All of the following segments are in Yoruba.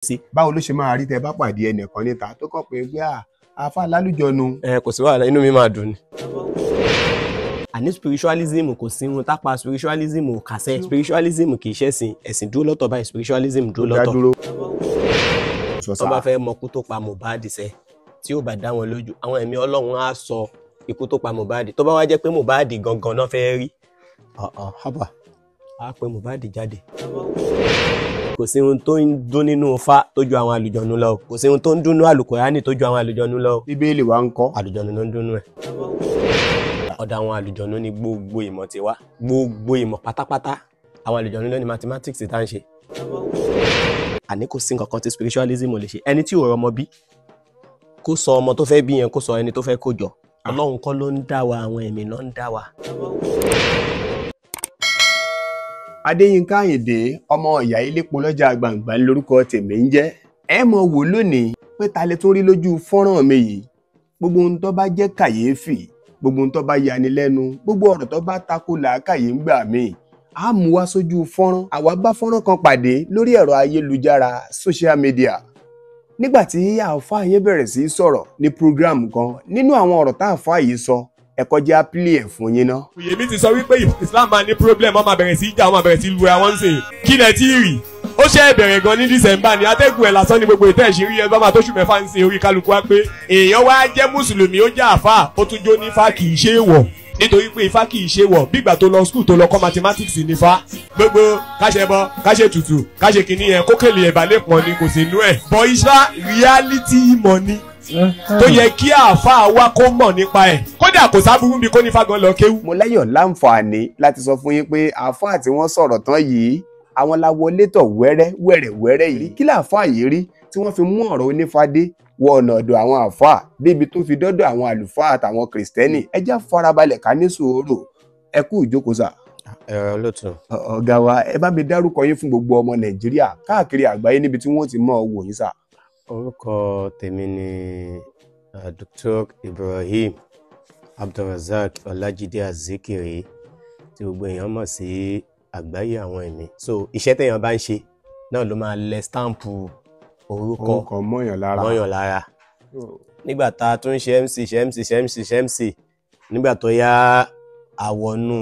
Sí. Báwo ló ṣe máa rí tẹ bá pàdé ẹnìkan níta tó kàn pé pé àáfà lálùjọnu? Ẹ kò sí wàhálà, inú mi máa dùn ni. Àní spiritualism, kò sí ohun tápa spiritualism ò kàṣẹ. Spiritualism kì í ṣẹ̀sìn, ẹ̀sìn dúró lọ́tọ̀ báyìí, spiritualism dúró dá lọ́tọ̀. Dúró. Tó bá fẹ́ mọ ikú tó pa Mohbad sẹ́, tí ó bá dá wọn lójú, àwọn ẹ̀mí Ọlọ́run á sọ ikú tó pa Mohbad. Tó bá wá jẹ́ pé Mohbad gangan náà fẹ́ rí, ọ̀ọ̀ hábà á pe Mohbad jáde. Kò sí ohun tó ń dún nínú Ifá tó ju àwọn àlùjọ̀nú lọ, kò sí ohun tó ń dún nínú Àlùkùránì tó ju àwọn àlùjọ̀nú lọ. Bíbélì wa ń kọ́? Àlùjọ̀nú ló ń dún nínú ẹ̀. Ọ̀dọ̀ àwọn àlùjọ̀nú ni gbogbo ìmọ̀ ti wá, gbogbo ìmọ̀ pátápátá. Àwọn àlùjọ̀nú ló ní mathematics tá ń ṣe. Àní kò sí nǹkan kan tí spiritualism ò lè ṣe. Ẹni tí ò rọmọ bí, kó sọ ọmọ tó fẹ́ bí yẹn, kó sọ ẹni tó fẹ́ kó jọ. Ọlọ́run kọ́ ló ń dá wa, àwọn ẹ̀mí ló ń dá wa. Adéyínká Àyìndé, ọmọ ìyá ilépo lọ́jà gbàǹgbà ń lórúkọ tèmi ń jẹ́. Ẹ mọ̀ wò lónìí pé ta lè tún rí lójú fọ́nrán mi yìí. Gbogbo ohun tó bá jẹ́ kàyéfì, gbogbo ohun tó bá yani lẹ́nu, gbogbo ọ̀rọ̀ tó bá tako làákàyè ń gbà míì, á mú wá sójú fọ́nrán. Àwa bá fọ́nrán kan pàdé lórí ẹ̀rọ ayélujára, social media, nígbà tí àáfàá yẹn bẹ̀rẹ̀ sí í sọ̀rọ̀ ní program kan. Nínú àwọn ọ̀rọ̀ tá àáfàá yìí sọ, ẹ̀kọ́ jẹ́ ápílì ẹ̀ fún yín ná. Èmi ti sọ wípé Islam máa ní problem, wọ́n máa bẹ̀rẹ̀ sí í jà, wọ́n máa bẹ̀rẹ̀ sí í lu àwọn sìn. Kí lẹ tí ì rí? Ó ṣe é bẹ̀rẹ̀ gan ní December ní atẹ́gùn ẹ̀ lásán ní gbogbo ìtẹ́ ìṣírí ẹ bá máa tóṣù 6 ń sin orí kálukú wá pé èèyàn wá jẹ́ mùsùlùmí, ó jẹ́ àáfàá, ó tún jó nífà, kì í ṣe é wọ̀, nítorí pé ifá kì í ṣe wọ̀. Bígbà tó lọ school tó lọ kọ́ mathematics nífá, gbogbo káṣe bọ, káṣe tutù, káṣe kìíní yẹn, kókèlè ẹ̀bà lè pọ̀ ni, kò sí inú ẹ̀. Bọ̀ ifá reality ìmọ̀ ni tó yẹ kí àáfàá wa kó mọ̀ nípa ẹ̀. Kódà kò sábúrú bí kò nífà gan lọ kéwú. Mo láyọ̀ láǹfààní láti sọ fún yín pé àáfàá tí wọ́n sọ̀rọ̀ tán yìí, àwọn la wọlé tọ̀ wẹ́rẹ́ wẹ́rẹ́ wẹ́rẹ́ yìí. Kí láàfáà yìí rí tí wọ́n fi mú ọ̀rọ̀ onífádé wọ ọ̀nà ọ̀dọ̀ àwọn àáfàá débi tó fi dọ́dọ̀ àwọn àlùfáà àtàwọn kìrìsìtẹ́nì? Ẹ já farabalẹ̀ ká ní sùúrù. Ẹ kú ìjókòó sà. Ẹ̀rọ lótú. Ọ̀gá wa, ẹ bá mi dárúkọ yín fún gbogbo ọmọ Nàìjíríà káàkiri àgbáyé níbi tí wọ́n ti mọ̀ ọ́ wò yín sà. Orúkọ tèmi ni Dr. Ibrahim Abdulrasaq Ọlájídé Azikiri, tí gbogbo èèyàn mọ̀ sí àgbáyé àwọn ẹ̀mí. So iṣẹ́ téèyàn bá ń ṣe náà ló máa lẹ stamp orúkọ orúkọ mọ́yàn lára. Mọ́yàn lára. Nígbà tá a tún ṣe MC, ṣe MC, ṣe MC, ṣe MC, nígbà tó yá, àwọnú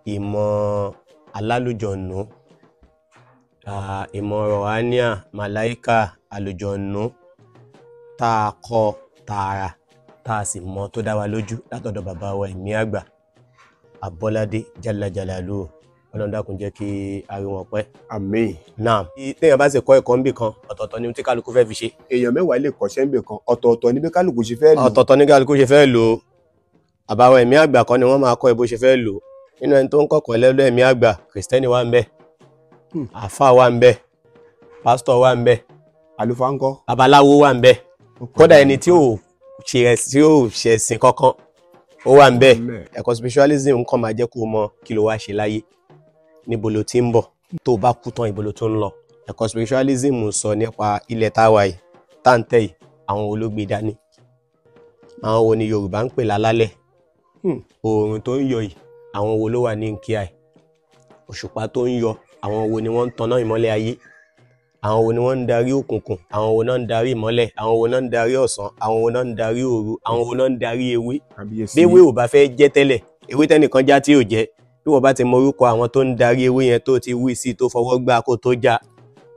ìmọ̀ alálùjọ̀nù, ìmọ̀ rọ̀hánìà, màláíkà, àlùjọ̀nù, tá a kọ́ tààrà, tá a sì mọ̀ tó dá wa lójú látọ̀dọ̀ bàbá wa ẹ̀mí àgbà Abọ́ládé Jálajàlálù. Ọlọ́run dákun jẹ́ kí a rí wọn pẹ́. Àmín. Náà téèyàn bá sì kọ́ ẹ̀kọ́ níbì kan, ọ̀tọ̀ọ̀tọ̀ ni tí kálukú fẹ́ fi ṣe. Èèyàn 10 lè kọ́ṣẹ́ níbì kan, ọ̀tọ̀ọ̀tọ̀ ní bí kálukú ṣe fẹ́ lò. Ọ̀tọ̀ọ̀tọ̀ ní kálukú ṣe fẹ́ lò ó. Àbáwọn ẹ̀mí àgbà kan ni wọ́n máa kọ́ ẹ bó ṣe fẹ́ lò ó. Nínú ẹni tó ń kọ́kọ́ lẹ́lọ́ ẹ̀mí àgbà, kìrìsìtẹ́nì wà ń bẹ, àáfàá wà ń bẹ, pásítọ̀ wà ń bẹ, àlùfáà ńkọ́? Babaláwo wà ń bẹ, kódà ẹni tí ò ṣẹ̀sìn kankan ó wà ń bẹ. Ẹ̀kọ́ spiritualism nǹkan máa jẹ́ kó o mọ kí ló wá ṣe láyé, níbo ló ti ń bọ̀, tó o bá kú tán, ibo ló tún ń lọ. Ẹ̀kọ́ spiritualism sọ nípa ilẹ̀ táwa yìí, táǹtẹ̀ yìí, àwọn wo ló gbé dání, àwọn wo ni Yorùbá ń pè lálálẹ̀, oòrùn tó ń yọ yìí, àwọn wo ló wà ní nkíà yìí, òṣùpá tó ń yọ, àwọn wo ni wọ́n ń taná ìmọ́lẹ̀ ayé, àwọn wo ni wọ́n ń darí òkùnkùn, àwọn wo náà ń darí ìmọ́lẹ̀, àwọn wo náà ń darí ọ̀sán, àwọn wo náà ń darí òru, àwọn wo náà ń darí ewé. Bí ewé ò bá fẹ́ jẹ́ tẹ́lẹ̀, ewé tẹ́nìkan já tí ò jẹ́, bí wọ́n bá ti mọ orúkọ àwọn tó ń darí ewé yẹn, tó ti wí sí, tó fọwọ́ gbá kó tó já,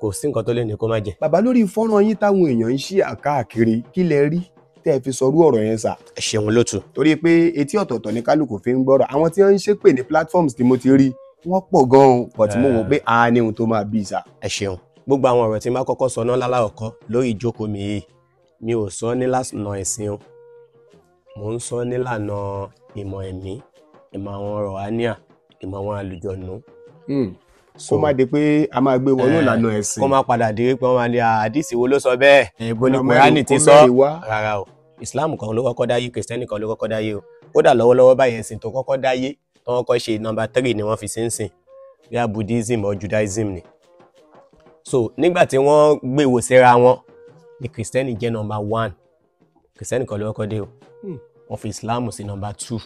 kò sí nǹkan tó lè ní kó má jẹ. Bàbá, lórí fọ́nrán yín táwọn èèyàn ń ṣí àkáàkiri, kí lẹ rí tẹ́ ẹ fi sọrú ọ̀rọ̀ yẹn sà? Ẹ ṣeun lótú. Torí pé etí ọ̀tọ̀ọ̀tọ̀ ní kálukú fi ń gbọ́rọ̀. Àwọn tí wọ́n ń ṣépè ní platforms tí mo ti rí wọ́n pọ̀ gan-an, but mo wò pé a ní ohun tó máa bí sà. Ẹ ṣeun. Gbogbo àwọn ọ̀rọ̀ tí n bá kọ́kọ́ sọ náà lálàkọ́kọ́ lórí ìjókòó mi yìí, mi ò sọ nílànà ẹ̀sìn o, mò ń sọ nílànà ìmọ̀ ẹ̀mí, ìmọ̀ àwọn rọ̀hánìà, ìmọ̀ àwọn àlùjọ̀nù. Kó má di pé a máa gbé wọnú ìlànà ẹ̀sìn. Kó má padà di pé wọ́n máa ní àdìsí wo ló sọ bẹ́ẹ̀, ibo ni Kùránì ti sọ. Rárá o, Islam kan ló kọ́kọ́ dáyé, kìrìsìtẹ́nì kan ló kọ́kọ́ dáyé o. Kódà lọ́wọ́lọ́wọ́ báyìí, ẹ̀sìn tó kọ́kọ́ dáyé tó kọ́kọ́ ṣe nọ́mbà 3 ni wọ́n fi sí ń sìn, bíi Buddhism or Judaism ni. So nígbà tí wọ́n gbé wò síra wọn ni kìrìsìtẹ́nì jẹ́ nọ́mbà 1. Kìrìsìtẹ́nì kan ló kọ́kọ́ dé o. Wọ́n fi Islam sí nọ́mbà 2,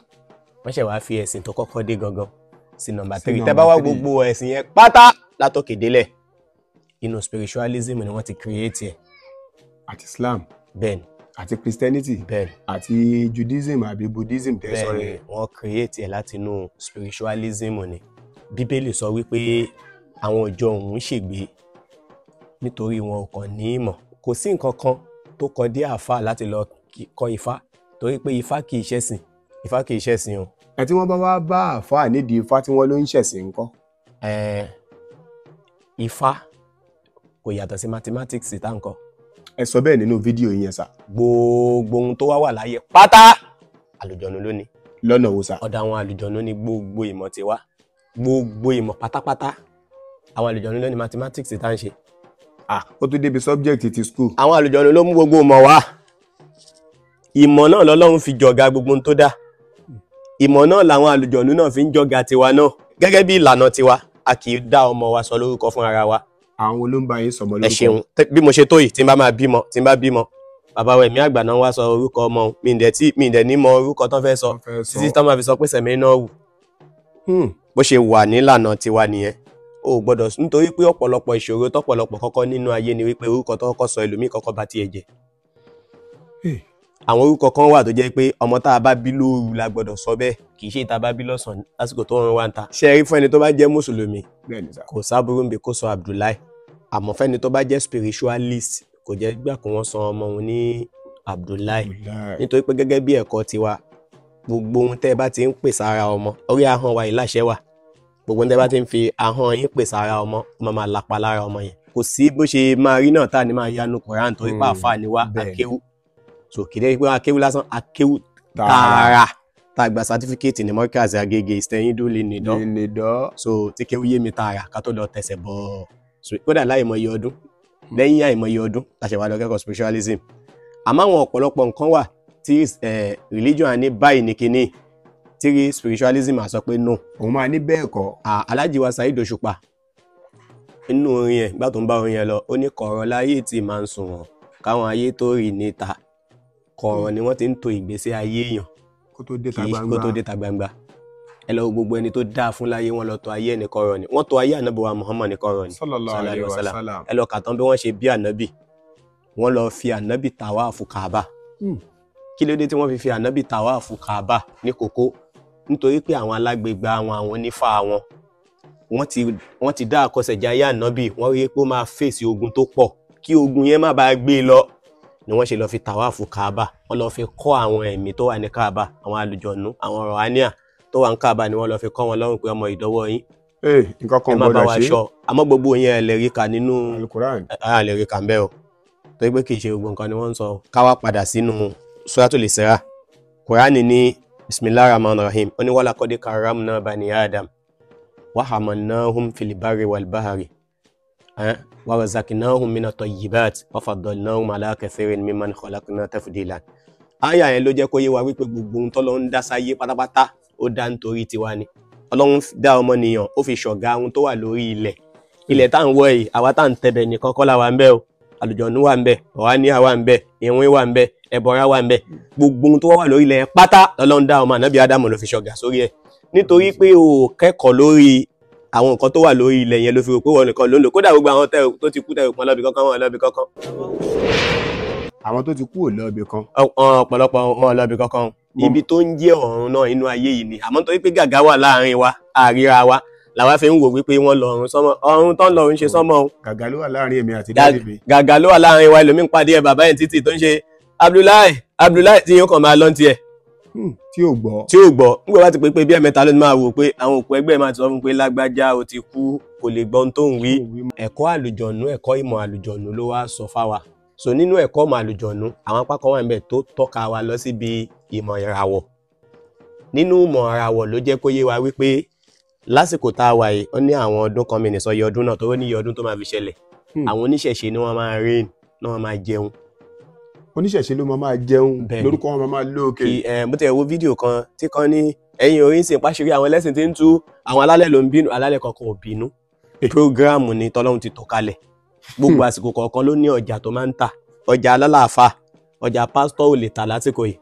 wọ́n ṣẹ̀ wá fi ẹ̀sìn tó kọ́kọ́ dé gangan sí nọ́mbà 3. Tẹ́ bá wá gbogbo ẹ̀sìn yẹn pátá látòkè délẹ̀, Inú spiritualism ni wọ́n ti create ẹ̀. Àti Islam. Bẹ́ẹ̀ni. Àti Christianity. Bẹ́ẹ̀ni. Àti Judaism àbí Buddhism tẹ́ sọ Bẹ́ẹ̀ni, yẹn. wọ́n create ẹ̀ láti inú spiritualism ni. Bíbélì sọ wípé àwọn ìjọ òun ṣègbé nítorí wọn ò kàn ní ìmọ̀. Kò sí nǹkan kan tó kọ dé àáfàá láti lọ kọ́ Ifá, torí pé Ifá kì í ṣẹ̀sìn. Ifá kì í ṣẹ̀sìn o. Ẹ tí wọ́n bá wá bá àáfàá nídìí Ifá tí wọ́n ló ń ṣẹ̀sìn ńkọ́? Ifá kò yàtọ̀ sí mathematics tá ń kọ́. Ẹ sọ bẹ́ẹ̀ nínú fídíò yẹn sà. Gbogbo ohun tó wá wà láyé pátá àlùjọ̀nù ló ní. Lọ́nà wo sà? Ọ̀dọ̀ àwọn àlùjọ̀nù ní gbogbo ìmọ̀ ti wá. Gbogbo ìmọ̀ pátápátá àwọn àlùjọ̀nù ló ní mathematics tá ń ṣe. Ó tún débi subject ti school. Àwọn àlùjọ̀nù ló mú gbogbo ìmọ̀ wá. Ìmọ̀ náà lọ́lọ́run fi jọ̀gá gbogbo ohun tó dá. Ìmọ̀ náà làwọn àlùjọ̀nù náà fi ń jọ̀gá tiwa náà. Gẹ́gẹ́ bí ìlànà tiwa, a kì í dá ọmọ wa sọ lórúkọ fún ara wa. Àwọn ló ń bá yín sọmọ lórúkọ. Ẹ ṣeun. Bí mo ṣe tó yìí, tí n bá máa bímọ, tí n bá bímọ, bàbá wa ẹ̀mí àgbà náà wá sọ orúkọ ọmọ òun. Mi ǹdẹ̀ ní mọ orúkọ tán fẹ́ sọ títí tán máa fi sọ pé sẹ̀mí náà wù. Bó ṣe wà nílànà tiwa nìyẹn. O gbọ́dọ̀, nítorí pé ọ̀pọ̀lọpọ̀ ìṣòro tọ́pọ̀lọpọ̀ kọ́kọ́ nínú ayé ni wípé orúkọ tó kọ́kọ́ sọ ẹlòmíì kọ́kọ́ bá tiẹ̀ jẹ́. Àwọn orúkọ kan wà tó jẹ́ pé ọmọ tá a bá bí lóru la gbọ́dọ̀ sọ bẹ́ẹ̀, kì í ṣe ìta bá bí lọ́sàn-án lásìkò tó ń wá ń ta. Ṣé ẹ rí fún ẹni tó bá jẹ́ mùsùlùmí, kò sábúrú níbi kó sọ Abdullahi. Àmọ́ fẹ́ni tó bá jẹ́ spiritualist, kò jẹ́ gbà kó wọ́n sọ ọmọ òun ní Abdullahi. Nítorí pé gẹ́gẹ́ bí ẹ̀kọ́ tiwa, gbogbo ohun tẹ́ ẹ bá ti ń pè sára ọmọ, orí ahọ́n wa ìláṣẹ wà. Gbogbo ohun tẹ́ ẹ bá ti ń fi ahọ́n yín pè sára ọmọ, ó máa lapa lára ọmọ yẹn. Kò sí bó ṣe máa rí náà tá a ní máa yanu Quran torí pé àáfàá ni wá, akéwú. So kì í dẹ́ pé akéwú lásán, akéwú tààrà tá a gba sátífíkẹ́ẹ̀tì ní Mọ́kàsí Agége Ìsẹ̀yìndó nìdán. So tí kéwú yé mi tààrà ká tó lọ tẹ̀sẹ̀ bọ̀. So kódà láìmọye ọdún, lẹ́yìn àìmọye ọdún la ṣe wá lọ kẹ́kọ̀ọ́ spiritualism. Àmọ́ àwọn ọ̀pọ̀lọpọ̀ nǹkan wà tí religion á ní báyìí ní kinní, tí spiritualism á sọ pé no. Òun máa ní bẹ́ẹ̀ kọ́. Alhaji wa Saheed Òṣùpá nínú orin yẹn, ìgbà tó ń bá orin yẹn lọ, ó ní kọ̀rọ̀ láyé tí máa ń sùn wọ̀n káwọn ayé tó rì níta. Kọ̀rọ̀ ni wọ́n ti ń to ìgbésí ayé èèyàn kó tó dé ta gbangba. Ẹ lọ gbogbo ẹni tó dáa fún láyé, wọ́n lọ tò ayé ẹni kọ̀rọ̀ ni. Wọ́n tò ayé ànábì wa Muhammad ní kọ̀rọ̀ ni. Sallallahu alaihi wasallam. Ẹ lọ kà tán bí wọ́n ṣe bí ànábì. Wọ́n lọ fi ànábì tàwáàfù Kàábà. Kí ló dé tí wọ́n fi ànábì tàwáàfù Kàábà ní kókó? Nítorí pé àwọn alágbègbà wọn, àwọn onífà wọn, wọ́n ti dá àkọsẹ̀jáyé ànábì. Wọ́n rí pé ó máa fèsì ogun tó pọ̀, kí ogun yẹn má bàa gbé e lọ ni wọ́n ṣe lọ fi tàwáàfù Kàábà. Wọ́n lọ fi kọ́ àwọn ẹ̀mí tó wà ní Kàábà, àwọn àlùjọ̀nú, àwọn rọ̀hánìà tó wà ní Kàábà ni wọ́n lọ fi kọ́ wọn lọ́rùn pé ọmọ ìdọ́wọ́ yín, nǹkan kan ẹ má bá gbọ́dọ̀ wa ṣe. ṣọ́. Àmọ́ gbogbo yẹn ẹ lè rí kà nínú Al-Qur'an. Ẹ lè rí kà ń bẹ́ o, torí pé kì í ṣe gbogbo nǹkan ni wọ́n ń sọ. Ká wá padà sínú Suratul Isra. Kùránì ní bismillahir rahmanir rahim, ó ní walaqad karramna bani Adam wa hamalnahum fil barri wal bahri wa razaqnahum minat tayyibat wa faddalnahum ala kathirin mimman khalaqna tafdila. Àyà yẹn ló jẹ́ kó yé wa wípé gbogbo ohun tọ́lọ́run dá sáyé pátápátá ó dá nítorí tiwa ni. Ọlọ́run dá ọmọnìyàn, ó fi ṣọ̀gá ohun tó wà lórí ilẹ̀. Ilẹ̀ tá à ń wọ̀ yìí, àwa tá à ń tẹ̀bẹ̀ nìkan kọ́ la wà ń bẹ̀ o. Àlùjọ̀nú wà ń bẹ̀, ọ̀hánìyà wà ń bẹ̀, ìwín wà ń bẹ̀, ẹbọra wà ń bẹ̀. Gbogbo ohun tó wà lórí ilẹ̀ pátá lọ́lọ́run dá ọmọ ànábì Ádámù ló fi ṣọ̀gá sórí ẹ̀. Nítorí pé o kẹ́kọ̀ọ́ lórí àwọn nǹkan tó wà lórí ilẹ̀ yẹn ló fi rò pé wọn nìkan ló ń lò. Kódà gbogbo àwọn tó ti kú tẹ̀rù pọn lọ́bì kankan, wọn lọ́bì kankan. Àwọn tó ti kú ò lọ́bì kan. Ọ̀pọ̀lọpọ̀ wọn lọ́bì kankan. Ibi tó ń jẹ́ ọ̀run náà inú ayé yìí ni. Àmọ́ torí pé gàgá wà láàrin wa, àríra wa, làwa fi ń wò wípé wọ́n lọ ọ̀run sọ́mọ́. Ọ̀run tó ń lọ ọ̀run ṣe sọ́mọ́ o. Gàgá ló wà láàrin èmi àti dáàdì mi. Gàgá ló wà láàrin wa, ẹlòmíín pàdé ẹ bàbá yẹn títì tó ń ṣe Abdullahi Abdullahi tí yóò kàn máa lọ́n tiẹ̀. Tí ò gbọ́. Tí ò gbọ́. Nígbà bá ti pé bí ẹ̀mẹ́ta ló ní máa wò pé àwọn òkú ẹgbẹ́ máa ti sọ fún pé lágbájá o ti kú, kò lè gbọ́n tó ń wí. Ẹ̀kọ́ àlùjọ̀nú, ẹ̀kọ́ ìmọ̀ àlùjọ̀nú ló wá sọ fáwa. So nínú ẹ̀kọ́ ìmọ̀ àlùjọ̀nú, àwọn apá kan wà níbẹ̀ tó tọ́ka wa lọ síbi ìmọ̀ ìràwọ̀. Nínú ìmọ̀ ìràwọ̀ ló jẹ́ kó yé wa wípé lásìkò tá a wà yìí, ó ní àwọn ọdún kan, mi ní sọ iye ọdún náà, tó ní iye ọdún tó máa fi ṣẹlẹ̀. Àwọn oníṣẹ̀ṣe ni wọ́n máa rìn, ni wọ́n máa jẹun. Oníṣẹ̀ṣe ló máa jẹun, lórúkọ wọn máa lóòkè. Mo tẹ̀ wo fídíò kan tí kan ní ẹ̀yìn orí ń sìn pàṣírí àwọn ẹlẹ́sìn tí ń tú, àwọn alálẹ̀ ló ń bínú, alálẹ̀ kankan ò bínú. Prógráàmù ni tọ́lọ́run ti tò kalẹ̀. Gbogbo àsìkò kọ̀ọ̀kan ló ní ọjà tó máa ń tà. Ọjà alálàáfà, ọjà pásítọ̀ ò lè tà lásìkò yìí.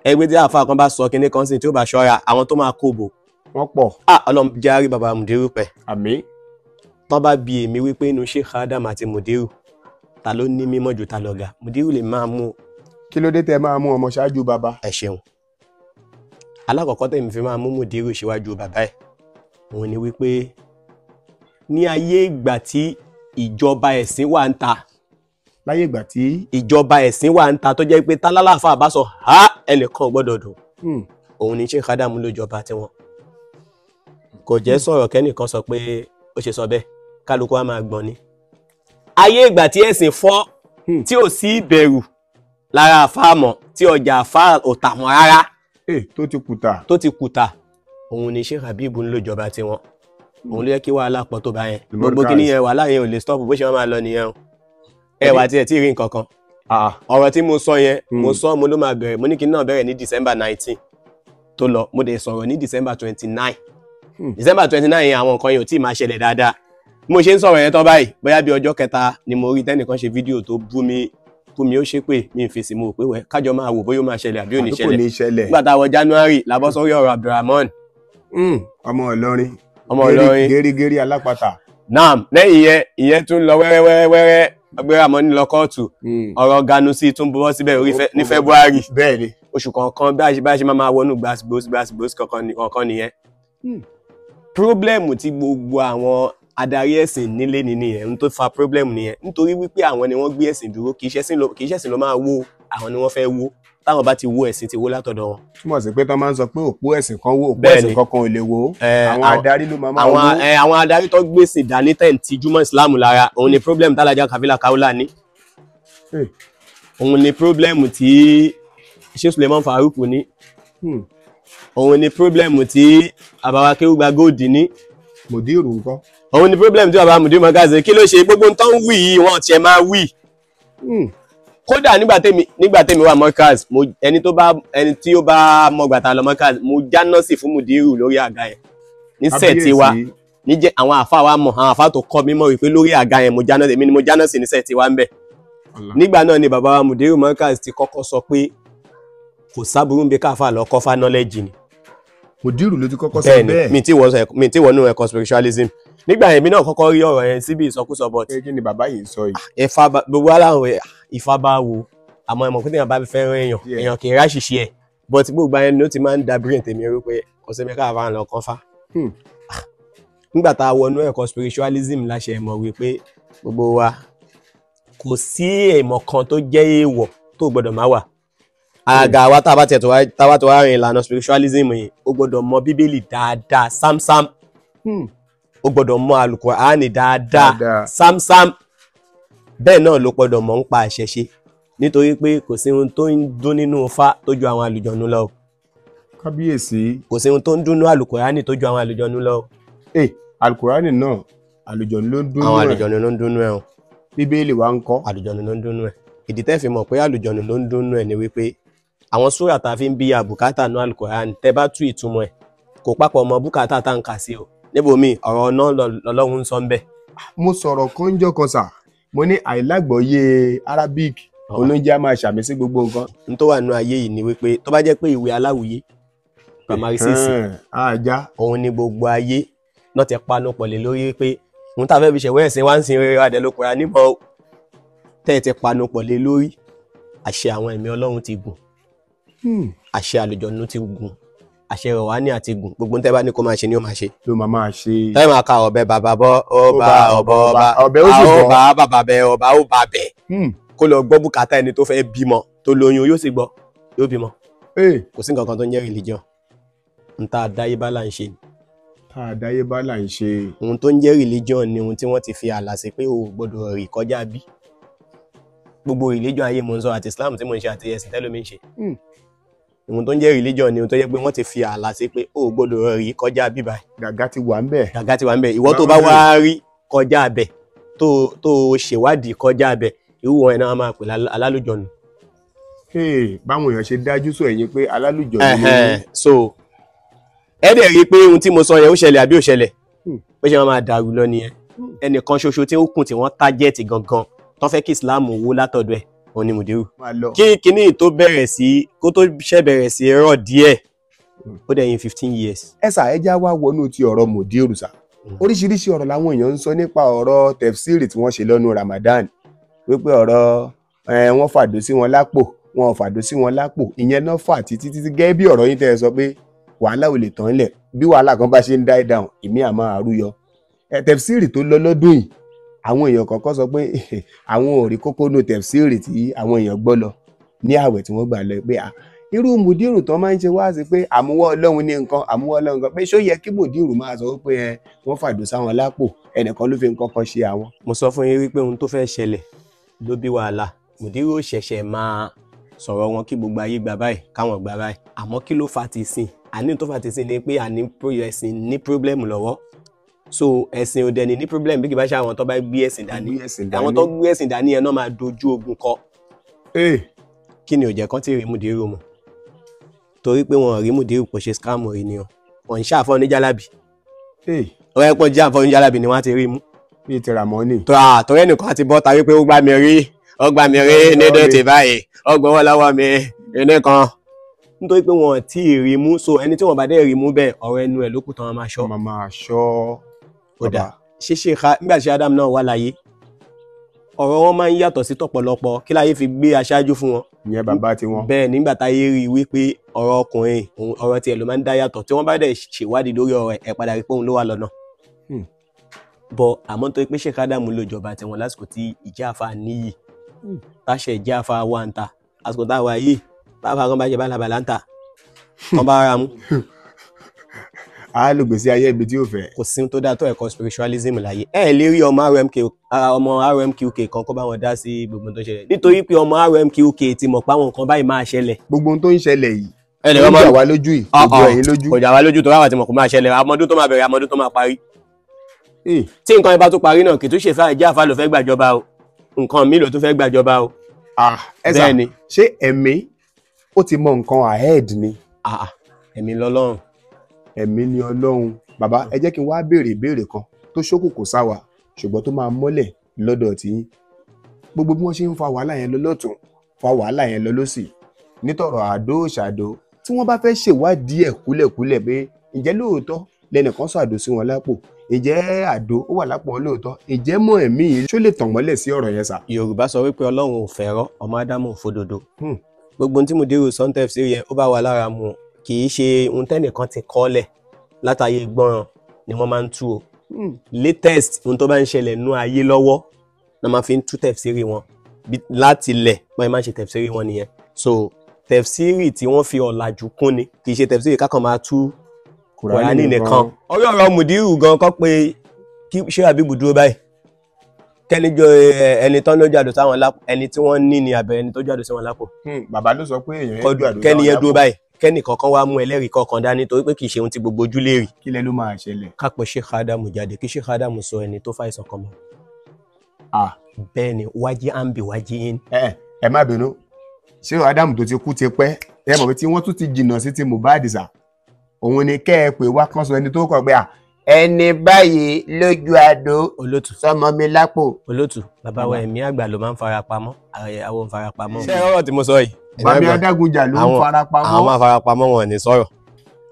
Ẹgbẹ́ tí àáfà kan bá sọ kinní kan sí tí ó bá ṣọ́ra, àwọn tó máa kó bò wọ́n pọ̀. Ọlọ́run jẹ́ àrí bàbá Mùdírù pẹ̀. Àmín. Tán bá bi èmi wípé inú Sheikh Adam àti Mudiru ta ló ní mímọ́ ju ta lọ ga, Mudiru lè máa mú. Kí ló dé tẹ máa mú ọmọ ṣáájú bàbá? Ẹ ṣeun. Alákọ̀ọ́kọ́ tẹ̀mí fi máa mú Mudiru síwájú bàbá ẹ̀ òun ni wípé ní ayé ìgbà tí ìjọba ẹ̀sìn wà ń ta, láyé ìgbà tí ìjọba ẹ̀sìn wà ń ta tó jẹ́ pé tálálàfà bá sọ ha ẹnìkan ò gbọ́dọ̀ dùn, òun ni Sheikh Adam ló jọba tiwọn. Kò jẹ́ sọ̀rọ̀ kẹ́nìkan sọ pé ó ṣe sọ bẹ́ẹ̀, kálukú á máa gbọ́n ni. Ayé ìgbà tí ẹ̀sìn fọ́ tí ò sí ìbẹ̀rù lára àfáà mọ́, tí ọjà àfáà ò tà mọ́ rárá, tó ti kùtà, tó ti kùtà, òun ni Sheikh Habib ń lò jọba tiwọn. Òun ló yẹ kí wàhálà pọ̀ tó bá yẹn. Gbogbo kí nìyẹn, wàhálà yẹn ò lè stop bó ṣe máa lọ nìyẹn o. Ẹ wà tí ẹ tí ì rí nǹkan kan. Ọ̀rọ̀ tí mo sọ yẹn, mo sọ mo ló máa bẹ̀rẹ̀, mo ní kí n náà bẹ̀rẹ̀ ní December 19 tó lọ, mo dẹ̀ sọ̀rọ̀ ní December 29. December 29 yẹn àwọn nǹkan yẹn ò tí ì máa ṣẹlẹ̀ dáadáa. Bí mo ṣe ń sọ̀rọ̀ yẹn tán báyìí, bóyá bí ọjọ́ kẹta ni mo rí tẹ́nìkan ṣe fídíò tó bú mi ó ṣépè, mi ì fèsì, mo rò pé wẹ́ kájọ máa wò bóyá ó máa ṣẹlẹ̀ àbí ò ní ṣẹlẹ̀. Nígbà tá a wọ January la bọ́ sórí ọ̀rọ̀ Abdulrahman. Ọmọ Ìlọrin. Ọmọ Ìlọrin. Gẹ́rígẹ́rí alápatà. Naam, lẹ́yìn yẹn ìyẹn tún lọ wẹ́rẹ́wẹ́rẹ́, Abdulrahman lọ kóòtù, ọ̀rọ̀ Ganusi tún bọ́ síbẹ̀ ní February. Bẹ́ẹ̀ni. Oṣù kọ̀ọ̀kan bá ṣe máa wọnú gbàsgbòs kọ̀ọ̀kan nìyẹn. Pírọ́blẹ̀mù tí gbogbo àwọn adarí ẹ̀sìn nílé ni nìyẹn, n tó fa pírọ́blẹ̀mù nìyẹn, nítorí wípé àwọn ni wọ́n gbé ẹ̀sìn dúró, kì í ṣẹ̀sìn ló máa wó, àwọn ni wọ́n fẹ́ wó. Táwọn bá ti wó ẹ̀sìn ti wó látọ̀dọ̀ wọn. Túmọ̀ sí pé tán máa ń sọ pé òpó ẹ̀sìn kan wó, òpó ẹ̀sìn kankan ò lè wó, àwọn adarí ló máa wó. Àwọn adarí tó gbèsè dání tẹ̀ ń tijú mọ́ ìsìláàmù lára, òun ni pírọ́blẹ̀mù tálájà Kàfílà Kaula ní. Òun ni pírọ́blẹ̀mù tí Sheikh Suleiman Farouk ní. Òun ni pírọ́blẹ̀mù tí àbáwá Kéwúgba Gold ní. Mudiru ńkọ́? Òun ni pírọ́blẹ̀mù tí bàbá Mudiru Markaz kí ló ṣe gbogbo tó ń wí yìí wọ́n tiẹ̀ máa wí. Kódà nígbà tèmi wà Markaz, ẹni tí ó bá mọ̀gbà tá lọ Markaz, mo jáná sí fún Mudiru lórí àga yẹn ní sẹ́ẹ̀tì wa, níjẹ́ àwọn àfa wa mọ̀, àwọn àfa tó kọ́ mi mọ̀ wípé lórí àga yẹn mo jáná, èmi ni mo jáná sí ní sẹ́ẹ̀tì wa ń bẹ̀. Nígbà náà ni bàbá wa Mudiru Markaz ti kọ́kọ́ sọ pé kò sábúrú ń bí káfà lọ kọ́fà knowledge ni. Mudiru ló ti kọ́kọ́ sọ bẹ́ẹ̀. Mi ti wọnú ẹ̀kọ́ spiritualism nígbà yẹn, mi náà kọ́kọ́ rí ọ̀rọ̀ yẹn síbi ìsọkúsọ, but kí ni bàbá yìí sọ yìí? Ẹ̀fà gbogbo aláwọ̀ Ifá bá wo, àmọ́ ẹ̀mọ̀ pé téèyàn bá fẹ́ràn èèyàn, èèyàn kì í ráṣìṣe ẹ̀, but gbogbo ayẹni ló ti máa ń da brain tèmi rú pé kò sí mi káfà lọ kọ́fà. Nígbà tá a wọnú ẹ̀kọ́ spiritualism la ṣe mọ̀ wípé gbogbo wa kò sí ìmọ̀ kan tó jẹ́ èèwọ̀ tó gbọ́dọ̀ má wà. Àgà wa tá a bá tó wá rìn ìlànà spiritualism yìí, ó gbọ́dọ̀ mọ Bíbélì dáadáa sámsám, ó gbọ́dọ̀ mọ Àlùkùránì dáadáa sámsám, bẹ́ẹ̀ náà ló gbọ́dọ̀ mọ̀ ń pa àṣẹṣe, nítorí pé kò sí ohun tó ń dún nínú Ifá tó ju àwọn àlùjọ̀nú lọ. Kábíyèsí. Kò sí ohun tó ń dún nínú Àlùkùránì tó ju àwọn àlùjọ̀nú lọ. Àlùkùránì náà àlùjọ̀nú ló ń dún nínú ẹ̀. Àwọn àlùjọ̀nú ló ń dún nínú ẹ̀ o. Bíbélì wa ń kọ́. Àlùjọ̀nú ló ń dún nínú ẹ̀. Ìdí tẹ́ fi mọ̀ pé àlùjọ̀nú ló ń dún nínú ẹ̀ ni wípé àwọn súrà tá a fi ń bí àbùkátà nú Àlùkùránì, tẹ́ bá tú ìtumọ̀ ẹ̀ kò papọ̀ mọ́ bùkátà tá ń kà sí o. Níbòmíì ọ̀rọ̀ náà lọ́lọ́run ń sọ ń bẹ̀. Mo sọ̀rọ̀ kọ́njọ́ kan sà, mo ní àìlágbọ̀ọ́yé Arabic olóúnjẹ á máa ṣàmì sí gbogbo nǹkan. N tó wà nínú ayé yìí ni wípé tó bá jẹ́ pé ìwé aláwùyé primary six òun ni gbogbo ayé náà ti panu pọ̀ lé lórí pé òun tá a fẹ́ fi ṣẹ̀wé ẹ̀sìn wá ń sin rere adẹ̀ ló kura nímọ̀ tẹ́ ẹ ti panu pọ̀ lé lórí, àṣẹ àwọn ẹ̀mí Ọlọ́run ti gùn, àṣẹ àlùjọ̀nnú ti gùn, àṣẹ rọ̀wání àti gùn, gbogbo ń tẹ́ bá ní kó máa ṣe ni ó máa ṣe. Ló máa máa ṣe. Tẹ́ máa ka ọ̀bẹ bàbá bọ́, ọba ọ̀bọ ọba, ọbẹ̀ ó sì bọ́, ọba bàbá bẹ ọba ó bà bẹ̀. Kó lọ gbọ́ bùkátà ẹni tó fẹ́ bímọ tó lóyún, yóò sì gbọ́, yóò bímọ. Kò sí nǹkan kan tó ń jẹ́ religion, n ta àdáyébá là ń ṣe. Ta àdáyébá là ń ṣe. Ohun tó ń jẹ́ religion ni ohun tí wọ́n ti fi ààlà sí pé o ò gbọ́dọ̀ rìn kọjá bí. Gbogbo religion ayé mo ń sọ, àti Islam tí mo ń ṣe àti ẹ̀sìn tẹ́lómi ń ṣe. Ohun tó ń jẹ́ religion ni ohun tó jẹ́ pé wọ́n ti fi ààlà sí pé o ò gbọ́dọ̀ rí kọjá bí báyìí. Gàgá ti wà ń bẹ̀. Gàgá ti wà ń bẹ̀. Ìwọ tó bá wá rí kọjá bẹ̀, tó ṣèwádìí kọjá bẹ̀, irú wọn náà máa pè alálùjọ̀nù. Báwọn èèyàn ṣe dájú sọ ẹ̀yin pé alálùjọ̀nù ni. So ẹ dẹ̀ rí i pé ohun tí mo sọ yẹn ó ṣẹlẹ̀ àbí ó ṣẹlẹ̀, bó ṣe máa dàrú lọ nìyẹn. Ẹnìkan ṣoṣo tí ó kùn tí wọ́n tájẹ́ẹ̀tì gangan tó fẹ́ kí Islam wó látọ̀dọ̀ ẹ̀ òun ni Mudiru. Kí kinní tó bẹ̀rẹ̀ sí, kó tó ṣẹ̀ bẹ̀rẹ̀ sí rọ̀ díẹ̀, ó dẹ̀ yín 15 years. Ẹ sà, ẹ já wá wọnú ti ọ̀rọ̀ Mudiru sà. Oríṣiríṣi ọ̀rọ̀ làwọn èèyàn ń sọ nípa ọ̀rọ̀ tẹ̀fsíìrì tí wọ́n ṣe lọ́nu Ramadan, wípé ọ̀rọ̀ wọ́n fàdó sí wọn lápò, wọn ò fàdó sí wọn lápò, ìyẹn náà fà títí títí gẹ́gẹ́ bí ọ̀rọ̀ yín tẹ́ ẹ sọ pé wàhálà ò lè tán lẹ̀, bí wàhálà kan bá ṣe ń die down ìmí àmọ́ àrúyọ. Tẹ̀fsíìrì tó lọ lọ́dún yìí, àwọn èèyàn kọ̀ọ̀kan sọ pé àwọn ò rí kókó nù tẹ̀fsíìrì tí àwọn èèyàn gbọ́ lọ ní àwẹ̀ tí wọ́n gbà lọ, pé irú mùdírù tán máa ń ṣe wá sí pé àmúwọ́ Ọlọ́run ní nǹkan, àmúwọ́ Ọlọ́run nǹkan, pé ṣó yẹ kí mùdírù máa sọ pé wọ́n fàdó sáwọn lápò, ẹnìkan ló fi nǹkan kan ṣe àwọn. Mo sọ fún yín wípé ohun tó fẹ́ ṣẹlẹ̀ ló bí wàhálà. Mùdírù ò ṣẹ̀ṣẹ̀ máa sọ̀rọ̀ wọn kí gbogbo ayé gbà báyìí, káwọn gbà báyìí. Àmọ́ kí ló fa ti sìn? Àní tó fa ti sìn ni pé àní ẹ̀sìn ní problem lọ́wọ́. So ẹ̀sìn ò dẹni ní problem bí kì bá ṣe àwọn tó bá gbé ẹ̀sìn dání. Àwọn tó gbé ẹ̀sìn dání yẹn náà máa dojú ogun kọ. Kí ni ò jẹ́ kán tí rí mùdírù mọ̀? Torí pé wọn ò rí mùdírù kò ṣe scam rí ni o. Wọ́n ń ṣàfọ́ oníjàlábì. Ọ̀rẹ́ pọ̀ jẹ́ àfọ́ oníjàlábì ni wọ́n á ti rí mú. Bíi ti Ràmọ́nì. Torí ẹnìkan àti bọ́ta wípé ó gbá mi rí, ó gbá mi rí ní dẹ́tì báyìí, ó gbọ́wọ́ lọ́wọ́ mi ní kan. Nítorí pé wọn ò tí ì rí mú, so ẹni tí wọn bá dẹ̀ rí mú bẹ́ẹ̀, ọ̀rọ̀ ẹnu ẹ̀ ló kù tán máa ṣọ́. Màmá ṣọ́. Ó dà ṣe nígbà tí Adam náà wà láyé, ọ̀rọ̀ wọn máa ń yàtọ̀ sí tọ̀pọ̀lọpọ̀. Kí láyé fi gbé aṣáájú fún wọn. Ìyẹn bàbá tiwọn. Bẹ́ẹ̀ nígbà táyé rí i wípé ọ̀rọ̀ ọkùnrin ọ̀rọ̀ tiẹ̀ ló máa ń dá yàtọ̀, tí wọ́n bá dẹ̀ ṣèwádìí lórí ọ̀rọ̀ ẹ̀ padà rí pé òun ló wà lọ́nà. Bọ̀ àmọ́ tó pé Sheikh Adam ló jọba tiwọn lásìkò tí ìjà àfa níyì, táṣẹ ìjà àfa wà ń ta, àsìkò táwa yìí báwa kan bá jẹ bálabàlá ń ta, kan bá ara mú. A lò gbèsè ayé ibi tí ó fẹ́. Kò sí tó dáa tó ẹ̀kọ́ spiritualism láyé. Ẹ lè rí ọmọ RMQK kan kó bá wọn dá sí gbogbo tó ń ṣẹlẹ̀, nítorí pé ọmọ RMQK ti mọ̀ pé àwọn nǹkan báyìí máa ṣẹlẹ̀. Gbogbo ohun tó ń ṣẹlẹ̀ yìí ó ń jà wá lójú yìí, kò jọ ẹ̀yin lójú. Kò jà wá lójú tó ráwà tí mọ̀ kó máa ṣẹlẹ̀, àmọ́dún tó máa bẹ̀rẹ̀, àmọ́dún tó máa parí. Tí nǹkan yẹn bá tún parí náà, kì í tún ṣe fáà jẹ́ àfa ló fẹ́ gbàjọba o, nǹkan mi ló tún fẹ́ gbàjọba o. Bẹ́ẹ̀ ni. Ṣé ẹ̀mí ó ti mọ nǹkan ahead ni? Ẹ̀mí lọ́lọ́run. Ẹ̀mí ni Ọlọ́run. Bàbá ẹ jẹ́ kí n wá béèrè ìbéèrè kan tó ṣókùnkùn sáwa ṣùgbọ́n tó máa mọ́lẹ̀ lọ́dọ̀ tí yín. Gbogbo bí wọ́n ṣe ń fa wàhálà yẹn lọ lọ́tún, fa wàhálà yẹn lọ lọ́sì, nítọ̀rọ̀ àdó ṣàdó, tí wọ́n bá fẹ́ ṣèwádìí ẹ̀ kúlẹ̀kúlẹ̀ pé ǹjẹ́ lóòótọ́ lẹnìkan sọ àdó sí wọn lápò, ǹjẹ́ àdó ó wà lápò wọn lóòótọ́, ǹjẹ́ mọ̀ ẹ̀mí yìí ṣó lè tàn mọ́lẹ̀ sí ọ̀rọ̀ yẹn sà? Yorùbá sọ wípé Ọlọ́run ò fẹ́rọ́, ọmọ Ádámù ò fòdodo. Gbogbo ohun tí Mùdírù sọ́ńtẹ̀f sí yẹn ó bá wa lára mu, kì í ṣe ohun tẹ́nìkan ti kọ́lẹ̀ látàyè gbọ́ràn ni wọ́n máa ń tú o. Latest ohun tó bá ń ṣẹlẹ̀ nú ayé lọ́wọ́ náà máa fi ń tú tẹ̀fsíìrì wọn láti lẹ̀, wọ́n máa ń ṣe tẹ̀fsíìrì wọn nìyẹn. So tẹ̀fsíìrì tí wọ́n fi ọ̀làjú kún ni, kì í ṣe tẹ̀fsíìrì kákan máa tú Kùránì nìkan. Ọ̀rọ̀ ọ̀rọ̀ Mùdírù gan kọ́ pé kí ṣé Àbíbù dúró báyìí, kẹ́nijọ́ ẹni tán ló jàdó sáwọn lápò, ẹni tí wọ́n ní ni àbẹ̀ ẹni tó jàdó sí wọn lápò. Bàbá ló sọ pé èèyàn yẹn jàdó sáwọn lápò. Kẹ́ni yẹn dúró báyìí, kẹ́nì kọ̀ọ̀kan wá mú ẹlẹ́rìí kọ̀ọ̀kan dání, torí pé kì í ṣe ohun tí gbogbo ojú lè rí. Kí lẹ ló máa ṣẹlẹ̀? Ká pè Sheikh Adamu jáde, kí Sheikh Adamu sọ ẹni tó fàìsàn kan mọ́. Bẹ́ẹ̀ ni, wájí à ń bì wájí in. Ẹ má bínú, Sheikh Adamu tó ti kú ti pẹ́, ẹ mọ̀ pé tí wọ́n tún ti jìnnà sí ti Mohbad sà, òun ni kẹ́ ẹ pè wá kán sọ ẹni tó kọ̀ pé ẹni báyìí lójú àdó sọmọ mi lápò. Olótù, bàbá wa ẹ̀mí àgbà ló máa ń fara pamọ́, àwọn ń fara pamọ́. Ṣé ọ̀rọ̀ tí mo sọ yìí? Bàbá Adágúnjà ló ń fara pamọ́. Àwọn máa fara pamọ́, wọn ò ní sọ̀rọ̀.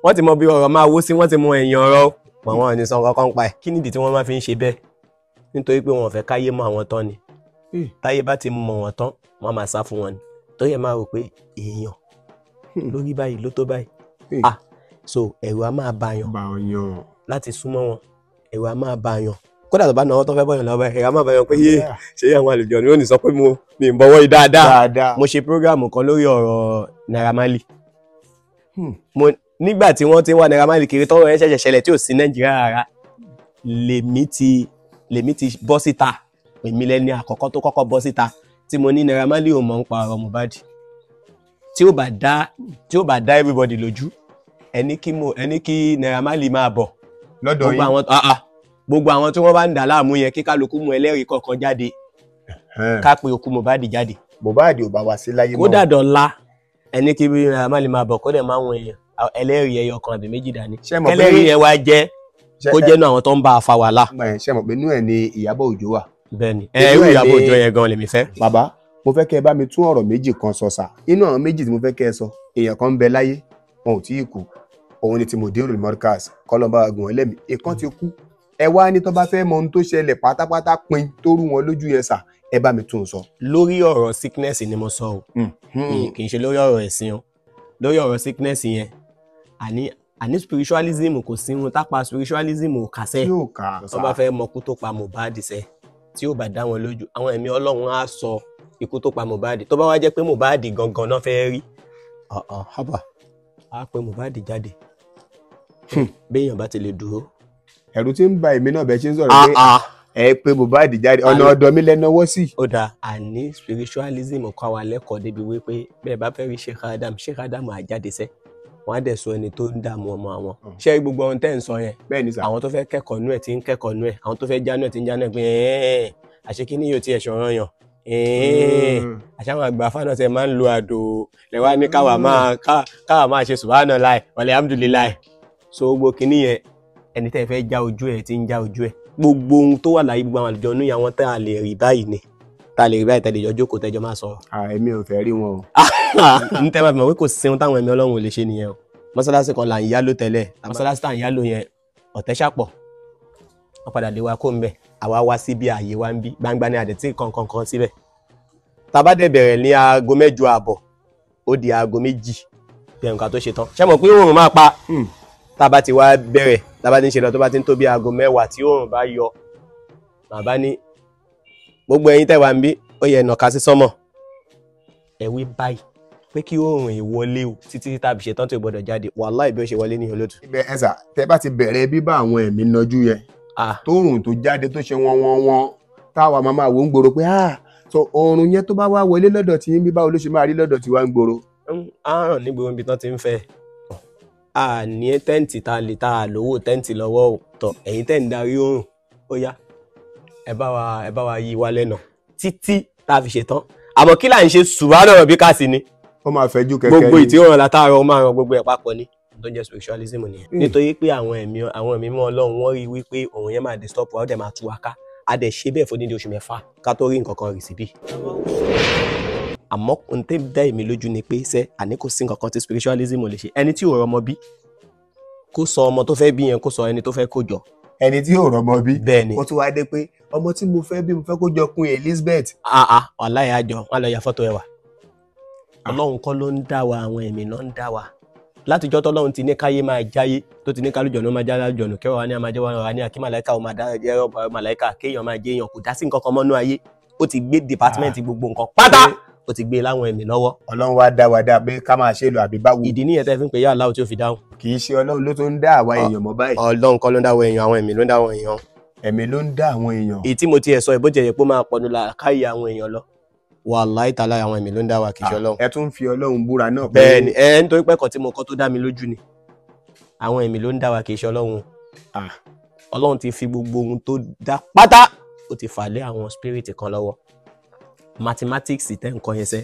Wọ́n ti mọ bí ọ̀rọ̀ máa wó sí, wọ́n ti mọ ẹ̀yìn ọ̀rọ̀, wọn ò ní sọ nǹkan pa ẹ̀. Kí nìdí tí wọ́n máa fi ń ṣe bẹ́ẹ̀? Nítorí pé wọn ò fẹ́ káyé mọ àwọn tán ni. Táyé bá ti mọ wọn tán, wọ́n máa sá fún wọn ni. Torí ẹ̀ máa rò pé èèyàn lórí báyìí ló tó báyìí. So ẹ̀rù á máa bàyàn láti súnmọ́ wọn, ẹ̀rù á máa bàyàn. Kódà tó bá náwó tó fẹ́ bọ̀yàn lọ́wọ́, ẹ̀rù á máa bàyàn pé yé ṣé àwọn àlejò ni ó ní sọ pé mo mi ń bọ̀wọ́ yìí dáadáa. Mo ṣe prógráàmù kan lórí ọ̀rọ̀ Naira Marley. Nígbà tí wọ́n ti ń wá Naira Marley kiri tọ́rọ̀ yẹn ṣẹ̀ṣẹ̀ ṣẹlẹ̀ tí ò sí Nàìjíríà rárá, lèmi ti bọ́ síta, èmi lẹ́ni àkọ́kọ́ tó kọ́kọ́ bọ́ síta tí mo ní Naira Marley ò mọ̀ ń pa ọ̀rọ̀ Mohbad. Tí ó bá dá everybody lójú, ẹni kí Naira Marley máa bọ̀ lọ́dọ̀ yín. Gbogbo àwọn tí wọ́n bá ń dà láàmú yẹn, kí kálukú mú ẹlẹ́rìí kọ̀ọ̀kan jáde, ká pe òkú Mohbad jáde. Mohbad ò bá wa sí láyé mọ́. Kódà dọ̀la ẹni kí Naira Marley máa bọ̀, kódà máa wọn èèyàn ẹlẹ́rìí ẹyọ kan àbí méjì dání. Ẹlẹ́rìí yẹn wá jẹ́ kó jẹ́ náà àwọn tó ń bá a fa wàhálà. Ṣé mọ̀ pé inú ẹ̀ ni Ìyábọ̀ Òjó wà? Bẹ́ẹ̀ni, irú Ìyábọ̀ Òjó yẹn gan lèmi fẹ́. Bàbá, mo fẹ́ kẹ́ ẹ bá mi tún ọ̀rọ̀ méjì kan sọ sà. Inú àwọn méjì tí mo fẹ́ kẹ́ ẹ sọ, èèyàn kan ń bẹ láyé, wọn ò tí ì kú. Òun ni ti Mudirul Markaz, kọ́lọ́mbà gùn ẹlẹ́mì. Ìkan ti kú, Ẹ wá ní tó bá fẹ́ mọ ohun tó ṣẹlẹ̀ pátápátá pin tó rú wọn lójú yẹn sà, ẹ bá mi tún un sọ. Lórí ọ̀rọ̀ sickness ni mo sọ o, kì í ṣe lórí ọ̀rọ̀ ẹ̀sìn o. Lórí ọ̀rọ̀ sickness yẹn, àní spiritualism kò sí ohun tápa spiritualism ò kàṣẹ́. Yóò kà. Tó bá fẹ́ mọ ikú tó pa Mohbad sẹ́, tí ó bá dá wọn lójú, àwọn ẹ̀mí Ọlọ́run á sọ ikú tó pa Mohbad. Tó bá wá jẹ́ pé Mohbad gangan náà fẹ́ rí, Hábà. Á pe Mohbad jáde. Béèyàn bá ti lè dúró. Ẹ̀rù tí ń ba èmi náà bẹ́ẹ̀ ṣe ń sọ̀rọ̀ pé ẹ pé Mohbad jáde, ọ̀nà ọ̀dọ̀ mi lẹ́nu ọwọ́ sí. Ó dáa, àní spiritualism kọ́ wa lẹ́kọ̀ọ́ débi wípé bẹ́ẹ̀ bá fẹ́ rí Sheikh Adam, Sheikh Adam á jáde sẹ́, wọ́n á dẹ̀ sọ ẹni tó ń dààmú ọmọ àwọn. Ṣé gbogbo ohun tẹ́ ń sọ yẹn? Bẹ́ẹ̀ ni sà. Àwọn tó fẹ́ kẹ́kọ̀ọ́ nú ẹ̀ ti ń kẹ́kọ̀ọ́ nú ẹ̀, àwọn tó fẹ́ jánú ẹ̀ ti ń jánú ẹ̀ pé ẹ̀ẹ́n àṣekíní yóò ti ẹ̀ṣọ̀ ràn yàn. Àṣà àwọn àgbà fáná tẹ máa ń lo àdó lẹ́wà ní káwa máa ṣe subhanallah walhamdulillah. So gbogbo kinní yẹn, ẹni tẹ́ fẹ́ já ojú ẹ̀ ti ń já ojú ẹ̀. Gbogbo ohun tó wà láyé, gbogbo àwọn àlùjọ nú àwọn tá a lè rí báyìí ni, tá a lè rí báyìí tẹ́lẹ̀ jọ jókòó tẹ́jọ máa sọ̀rọ̀. Èmi ò fẹ́ rí wọn o. N tẹ́ máa fi mọ̀ pé kò sí ohun táwọn ẹ̀mí Ọlọ́run ò lè ṣe nìyẹn o. Mọ́sálásí kan là ń yálò tẹ́lẹ̀, mọ́sálásí tá à ń yálò yẹn ọ̀tẹ́ ṣàpọ̀, wọ́n padà lé wa kó ń bẹ̀, àwa wá síbi ààyè wa ń bí gbangba ní àdẹ̀tí kankan kan síbẹ̀. Tá bá dẹ̀ bẹ̀rẹ̀ ní aago 8:30, ó di aago 2 bí nǹkan tó ṣe tán. Ṣé mọ̀ pé oòrùn máa pa? Tá bá ti wá bẹ̀rẹ̀, tá bá ti ń ṣe lọ, tó bá ti ń tó bí aago 10 tí oòrùn bá yọ, bàbá ní gbogbo ẹ̀yin tẹ́ wà ń bí, ó yẹ nàka sí sánmọ̀. Ẹ wí báyìí pé kí oòrùn ìwọlé o títí tàbí ṣetán tí ò gbọdọ̀ jáde. Wàláì bí ó ṣe wọlé ní olótù. Ibẹ̀ ẹ sà, tẹ́ bá ti bẹ̀rẹ̀ bíbá àwọn ẹ̀mí nájú yẹn, tóòrùn tó jáde tó ṣe wọ́n wọ́n wọ́n, táwa máa máa wò ń gbòòrò pé so oòrùn yẹn tó bá wá wọlé lọ́dọ̀ tí yín bí báwo ló ṣe máa rí lọ́dọ̀ tí wá ń gbòòrò. Àrùn ní gbogbo ibi tán ti ń fẹ́. A ní tẹ́ǹtì tá a lè tá a lówó tẹ́ǹtì lọ́wọ́ o. Tọ̀ ẹ̀yin tẹ́ ń darí oòrùn, ó yá ẹ bá wa yí wa lẹ́nà títí tá a fi ṣetán. Àmọ́ kí là ń ṣe subhana rabbika sí ni. Ó máa fẹjú kẹ̀kẹ́ gbogbo ìtí òrùn látàárọ̀ ó máa ran gbogbo ẹ̀ papọ̀ ni. Tó ń jẹ́ spiritualism nìyẹn. Nítorí pé àwọn ẹ̀mí mọ́ Ọlọ́run wọ́n rí wípé òun yẹn máa disturb wa, ó dẹ̀ máa tú wa ká. A dẹ̀ ṣe bẹ́ẹ̀ fún dídí oṣù 6 ká tó rí nǹkan kan rì síbí. Àmọ́ ohun tẹ́ dá èmi lójú ni pé sẹ́ àní kò sí nǹkan kan tí spiritualism ò lè ṣe. Ẹni tí ò rọmọ bí, kó sọ ọmọ tó fẹ́ bí yẹn, kó sọ ẹni tó fẹ́ kó jọ. Ẹni tí ò rọmọ bí, bẹ́ẹ̀ ni. Ó tún wá dé pé ọmọ tí mo fẹ́ bí mo fẹ́ kó jọ Queen Elizabeth. Wàláhì àjọ wọn lọ ya fọ́tò ẹ wà. Ọlọ́run kọ́ ló ń dá wa, àwọn ẹ̀mí náà ń dá wa. Látijọ́ tọ́lọ́run ti ní káyé máa jáyé, tó ti ní kálùjọ̀nù máa já lálùjọ̀nù, kẹwàá ní a máa jẹ́ wọn ní àkí màláìka ó máa dá jẹ́ màláìka, kéèyàn máa jẹ́ èèyàn, kò dá sí nǹkan kan mọ́nú ayé. Ó ti gbé dìpátímẹ́ǹtì gbogbo nǹkan pátá, ó ti gbé láwọn ẹ̀mí lọ́wọ́. Ọlọ́run wá dá wa dá pé ká máa ṣe lọ àbí báwo. Ìdí nìyẹn tẹ́ fi ń pè yá aláwọ̀ tí ó fi dáhùn. Kì í ṣe Ọlọ́run ló tó ń dá àwa èèyàn mọ́ báyìí. Ọlọ́run kọ́ ló ń dá àwọn èèyàn, àwọn ẹ̀mí ló ń dá àwọn èèyàn. Ẹ̀mí ló ń dá àwọn èèyàn. Èyí tí mo ti ẹ̀ sọ ìbò jẹ̀yẹ̀ pé ó máa pọ̀nù làákàyè àwọn èèyàn lọ. Wàláhì tàlá àwọn ẹ̀mí ló ń dá wa, kì í ṣe Ọlọ́run. Ẹ tún fi Ọlọ́run búra náà. Bẹ́ẹ̀ ni, ẹ nítorí pé ẹ̀kọ́ tí mo kọ́ tó dá mi lójú ni. Àwọn ẹ̀mí ló ń dá wa, kì í ṣe Ọlọ́run. Ọlọ́run ti fi gbogbo ohun tó dá pátá, ó ti fà lé àwọn spirit kan lọ́wọ́. Mathematics tẹ́ nǹkan yẹn sẹ́,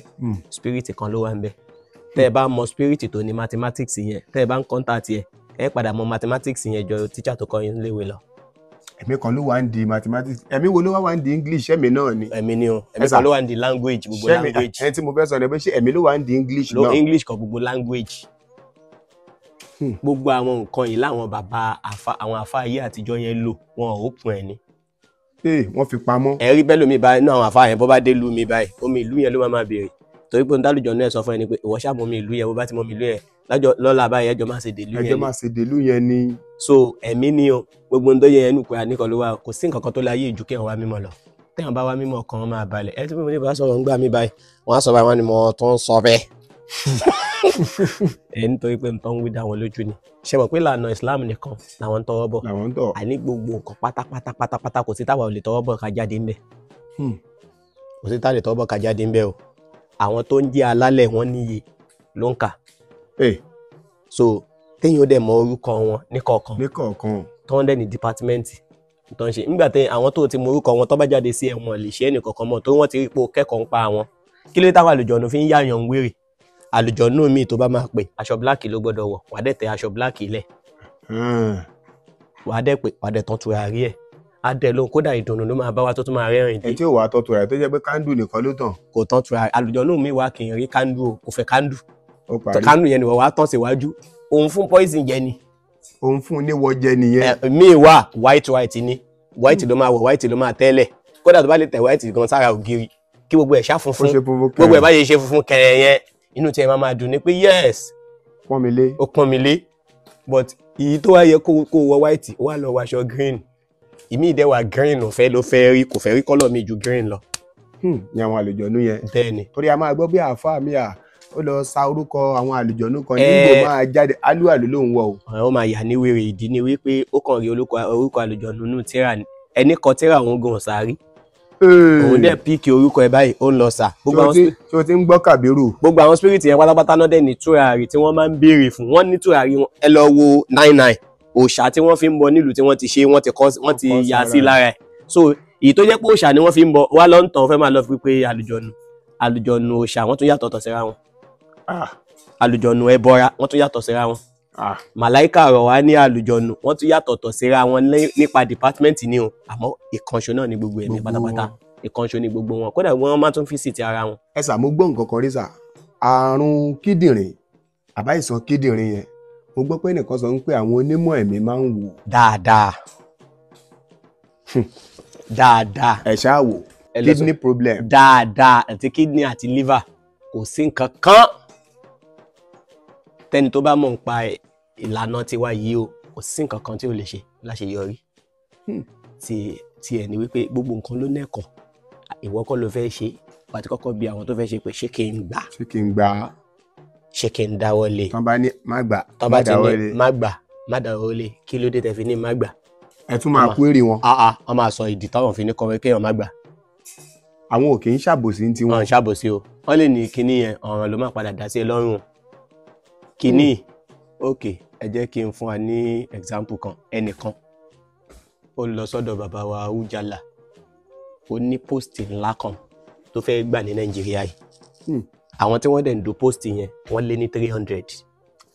spirit kan ló wà ń bẹ̀. Tẹ́ ẹ bá mọ spirit tó ní mathematics yẹn, tẹ́ ẹ bá ń contact yẹn, ẹ padà mọ mathematics yẹn jọ teacher tó kọ́ yín léwe lọ. Ẹ̀mí kan ló wà ń di mathematics, ẹ̀mí wo ló wà ń di English? Ẹ̀mí náà ni. Ẹ̀mí ni o, ẹ̀mí kan ló wà ń di language, gbogbo language. Ẹni tí mo fẹ́ sọ ni pé ṣé ẹ̀mí ló wà ń di English náà? English kan gbogbo language. Gbogbo àwọn nǹkan yìí láwọn bàbá àwọn àfa ayé àtijọ́ yẹn lò, wọn ò open ẹ̀ ni. Wọ́n fi pamọ́. Ẹ rí bẹ́ẹ̀ lómi báyìí inú àwọn àfa yẹn, bó bá dé ìlú mi báyìí, omi ìlú yẹn ló máa béèrè. Torí pé ndálùjọ náà sọ fún ẹni pé ìwọ ṣáà mọ omi ìlú yẹn, bó bá ti mọ omi ìlú yẹn lọ́la báyìí ẹjọ́ máa ṣe dèlú yẹn ni. Ẹjọ́ máa ṣe dèlú yẹn ni. So ẹ̀mí ni o, gbogbo ohun tó yẹ ẹnu kura nìkan ló wà, kò sí nǹkan kan tó láyé ìjú kí ẹ̀ wá mímọ́ lọ. Téèyàn bá wá mímọ́ kan máa balẹ̀. Ẹ tí mo ní bá sọ̀rọ̀ ń gbà mí báyìí, wọ́n á sọ báyìí wọ́n ní mo tó ń sọ bẹ́ẹ̀. Ẹ nítorí pé nǹkan ń wí dá wọn lójú ni. Ṣé mọ̀ pé ìlànà Islam nìkan làwọn ń tọwọ́ bọ̀. Àní gbogbo nǹkan pátápátá pátápátá kò sí táwa ò lè tọwọ́ bọ̀ ká jáde ńbẹ̀. Kò sí táwa lè tọwọ́ bọ̀ ká jáde ńbẹ̀ o. Àwọn tó ń jẹ́ alálẹ̀ wọn níye ló ń kà. So téèyàn ó dẹ̀ mọ orúkọ wọn níkọ̀ọ̀kan. Níkọ̀ọ̀kan. Tó ń dẹ̀ ní dìpátímẹ́ǹtì tó ń ṣe. Nígbà tí àwọn tó ti mọ orúkọ wọn tó bá jáde sí ẹ̀wọ̀n lè ṣe ẹnìkọ̀ọ̀kan mọ̀ tó wọ́n ti rí pé ó kẹ́kọ̀ọ́ ń pa àwọn. Kí ló dé táwọn àlùjọ̀nù fi ń yáyàn ń wérè? Àlùjọ̀nù míì tó bá máa pè, aṣọ bíláàkì ló gbọ́dọ̀ wọ̀, wàá dẹ̀ tẹ aṣọ bíláàkì lẹ̀. Wàá dẹ̀ pè, wàá dẹ̀ tán tura rí ẹ̀. Á dẹ̀ lóhùn, kódà ìdùnnú ló máa bá wa tó tún máa rẹ́rìn dé. Ẹ tí ò wá tọ́ tura tó jẹ́ pé kándù nìkan ló tàn. Kò tán tura, àlùjọ̀nù míì wá kì í rí kándù o, kò fẹ́ kándù. Kándù yẹn ni wọ́n wá tán síwájú. Òun fún poison jẹ ni. Òun fún un ní wọjẹ nìyẹn. Míì wà white white ni, white ló máa wọ̀, white ló máa tẹ́lẹ̀. Kódà tó bá lè tẹ̀ white gan sára ògiri kí gbogbo ẹ̀ ṣá funfun, gbogbo ẹ̀ bá yẹ ṣe funfun kẹrẹ yẹn, inú tiẹ̀ máa máa dùn ní pé yes, pọ́n mi lé, ó pọ́n mi lé. But èyí tó wá yẹ kó wọ white, ó wá lọ wọ aṣọ green. Ìmí ìdẹ́wà green ò fẹ́ ló fẹ́ rí, kò fẹ́ rí kọ́lọ̀ mi ju green lọ. Ní àwọn àlùjọ̀nú yẹn. Bẹ́ẹ̀ni. Torí a máa gbọ́ bí àáfàá mi à ó lọ sa orúkọ àwọn àlùjọ̀nú kan nígbò máa jáde, alúàlú ló ń wọ o. Ó máa yà ní wèrè. Ìdí ni wípé ó kàn rí orúkọ àlùjọ̀nú nù tíra ni, ẹni kọ tíra òun gan sáré. Òun dẹ̀ píìkì orúkọ ẹ báyìí, ó ń lọ sà. Ṣé o ti ń gbọ́ Kàbírù? Gbogbo àwọn spirit yẹn pátápátá náà dẹ̀ ní tùràrí tí wọ́n máa ń béèrè fún. Wọ́n ní tùràrí wọn. Ẹ lọ wo 99 òòṣà tí wọ́n fi ń bọ nílùú tí wọ́n ti ṣe, wọ́n ti kọ́, wọ́n ti yà sí lára ẹ̀. So èyí tó jẹ́ pé òòṣà ni wọ́n fi ń bọ wá lọ ń tàn, fẹ́ máa lọ fi pé àlùjọ̀nù, àlùjọ̀nù òòṣà wọ́n tún yàtọ̀tọ̀ síra wọn. Àlùjọ̀nù ẹbọra wọ́n tún yàtọ̀ síra wọn. Màláìkà rọ̀ wá ní àlùjọ̀nù wọ́n tún yàtọ̀tọ̀ síra wọn nípa dìpátímẹ́ǹtì ni o. Àmọ́ ìkànṣó náà ni gbogbo ẹ̀mí pátápátá, ìkànṣó ni gbogbo wọn. Kódà wọ́n máa tún fi sí ti ara wọn. Ẹ sà, mo gbọ́ nǹkan kan rí sà, àrùn kíndìnrín àbáìsàn kíndìnrín yẹn, mo gbọ́ pé ẹnìkan sọ pé àwọn onímọ̀ ẹ̀mí máa ń wò. Dáadáa dáadáa. Ẹ ṣáà wò kidney problem. Dáadáa, àti kidney àti liver, kò sí nǹkan kan tẹ́ni tó bá mọ̀ ń pa ìlànà tiwa yìí o, kò sí nǹkan kan tí ó lè ṣe láṣeyọrí. Ti ẹ̀ ní wípé gbogbo nǹkan ló nẹ́kọ̀ọ́, ìwọ kọ́ ló fẹ́ ṣe, wà á ti kọ́kọ́ bi àwọn tó fẹ́ ṣe pé ṣé kí n gbà, ṣé kí n gbà, ṣé kí n dáwọ́ lé. Tán bá ní má gbà, tán bá ti ní má gbà, má dáwọ́ lé, kí ló dé tẹ́ fi ní má gbà? Ẹ tún máa kú èrè wọn. Wọ́n máa sọ ìdí táwọn fi ní kọ́ kéèyàn má gbà. Àwọn ò kì í ṣàbòsí ní tiwọn. Wọ́n ń ṣàbòsí o, wọ́n lè ní kinní yẹn ọ̀ràn ló máa padà dá sí ẹ lọ́rùn. Kinní, ok, ẹ jẹ́ kí n fún wa ní example kan. Ẹnìkan ó lọ sọ́dọ̀ bàbá wa Awújalà, ó ní post ńlá kan tó fẹ́ gbà ní Nàìjíríà yìí. Àwọn tí wọ́n dẹ̀ ń do post yẹn wọ́n lé ní 300.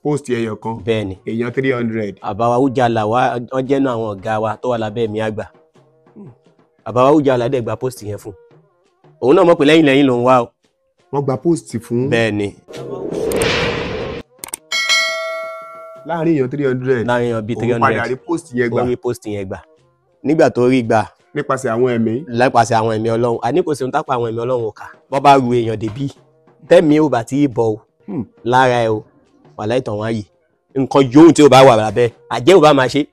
Post ẹyọ kan. Bẹ́ẹ̀ni. Èèyàn 300. Bàbá wa Awújalà wa wọ́n jẹ́ náà àwọn ọ̀gá wa tó wà lábẹ́ ẹ̀mí àgbà. Bàbá wa Awújalà dẹ̀ gba post yẹn fún. Òun náà mọ̀ pé lẹ́yìn lẹ́yìn ló ń wá o. Wọ́n gba post fún. Bẹ́ẹ̀ni. Láàárín èèyàn 300. Láàárín èèyàn bíi 300. Òun padà rí post yẹn gbà. Ó rí post yẹn gbà. Nígbà tó rí gbà. Nípasẹ̀ àwọn ẹ̀mí. Nípasẹ̀ àwọn ẹ̀mí Ọlọ́run. Àní kò sí ohun tápà àwọn ẹ̀mí Ọlọ́run ò kà. Bọ́ bá ru èèyàn débí, tẹ́mi ò bá tí ì bọ̀ o lára ẹ o, wàhálà ìtàn wá yìí. Nǹkan yòówù tí ò bá wà lábẹ́, àjẹ́ ò bá máa ṣe.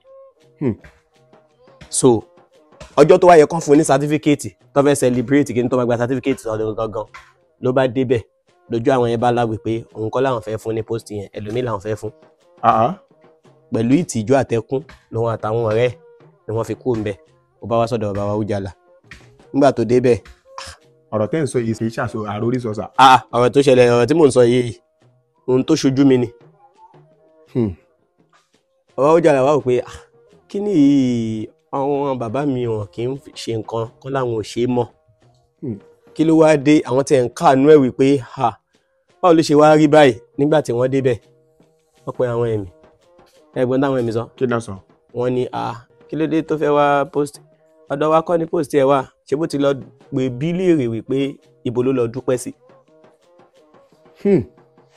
So ọjọ́ tó wá yẹ kán fún ní sátífíkẹ́ẹ̀tì tó fẹ́ celebrate kí n tó máa gba sátífíkẹ́ẹ̀tì ọdún gangan ló bá débẹ̀, lójú àwọn yẹn bá láwìí pé òun kọ́ làwọn fẹ́ fún ní post yẹn, ẹlòmíì làwọn fẹ́ fún. Pẹ̀lú ìtìjú àtẹkún lòun àtàwọn ọ̀rẹ́ ni wọ́n fi kú ń bẹ̀. Ó bá wá sọ́dọ̀ bàbá wa Awújalà. Nígbà tó débẹ̀. Ọ̀rọ̀ tẹ́ ń sọ yìí kì í ṣàṣọ àròrí sọ sà. Ọ̀rọ̀ tó ṣẹlẹ̀, ọ̀rọ̀ tí mò ń sọ yìí, ohun tó ṣojú mi ni. Bàbá Awújalà wá wò pé kí ni àwọn bàbá mi wọn kì í ṣe nǹkan kan láwọn ò ṣe é mọ́. Kí ló wá dé àwọn tí ẹ̀ ń káàánú ẹ̀ wípé báwo ló ṣe wá rí báyìí? Nígbà tí wọ́n débẹ̀, wọ́n pe àwọn ẹ̀mí. Ẹ̀gbọ́n táwọn ẹ̀mí sọ. Kí ló sọ? Wọ́n ní kí ló dé tó fẹ́ wá post? Ọ̀dọ̀ wa kọ́ ni post ẹ̀ wá. Ṣé bó ti lọ pé bí léèrè wípé ibo ló lọ dúpẹ́ sí?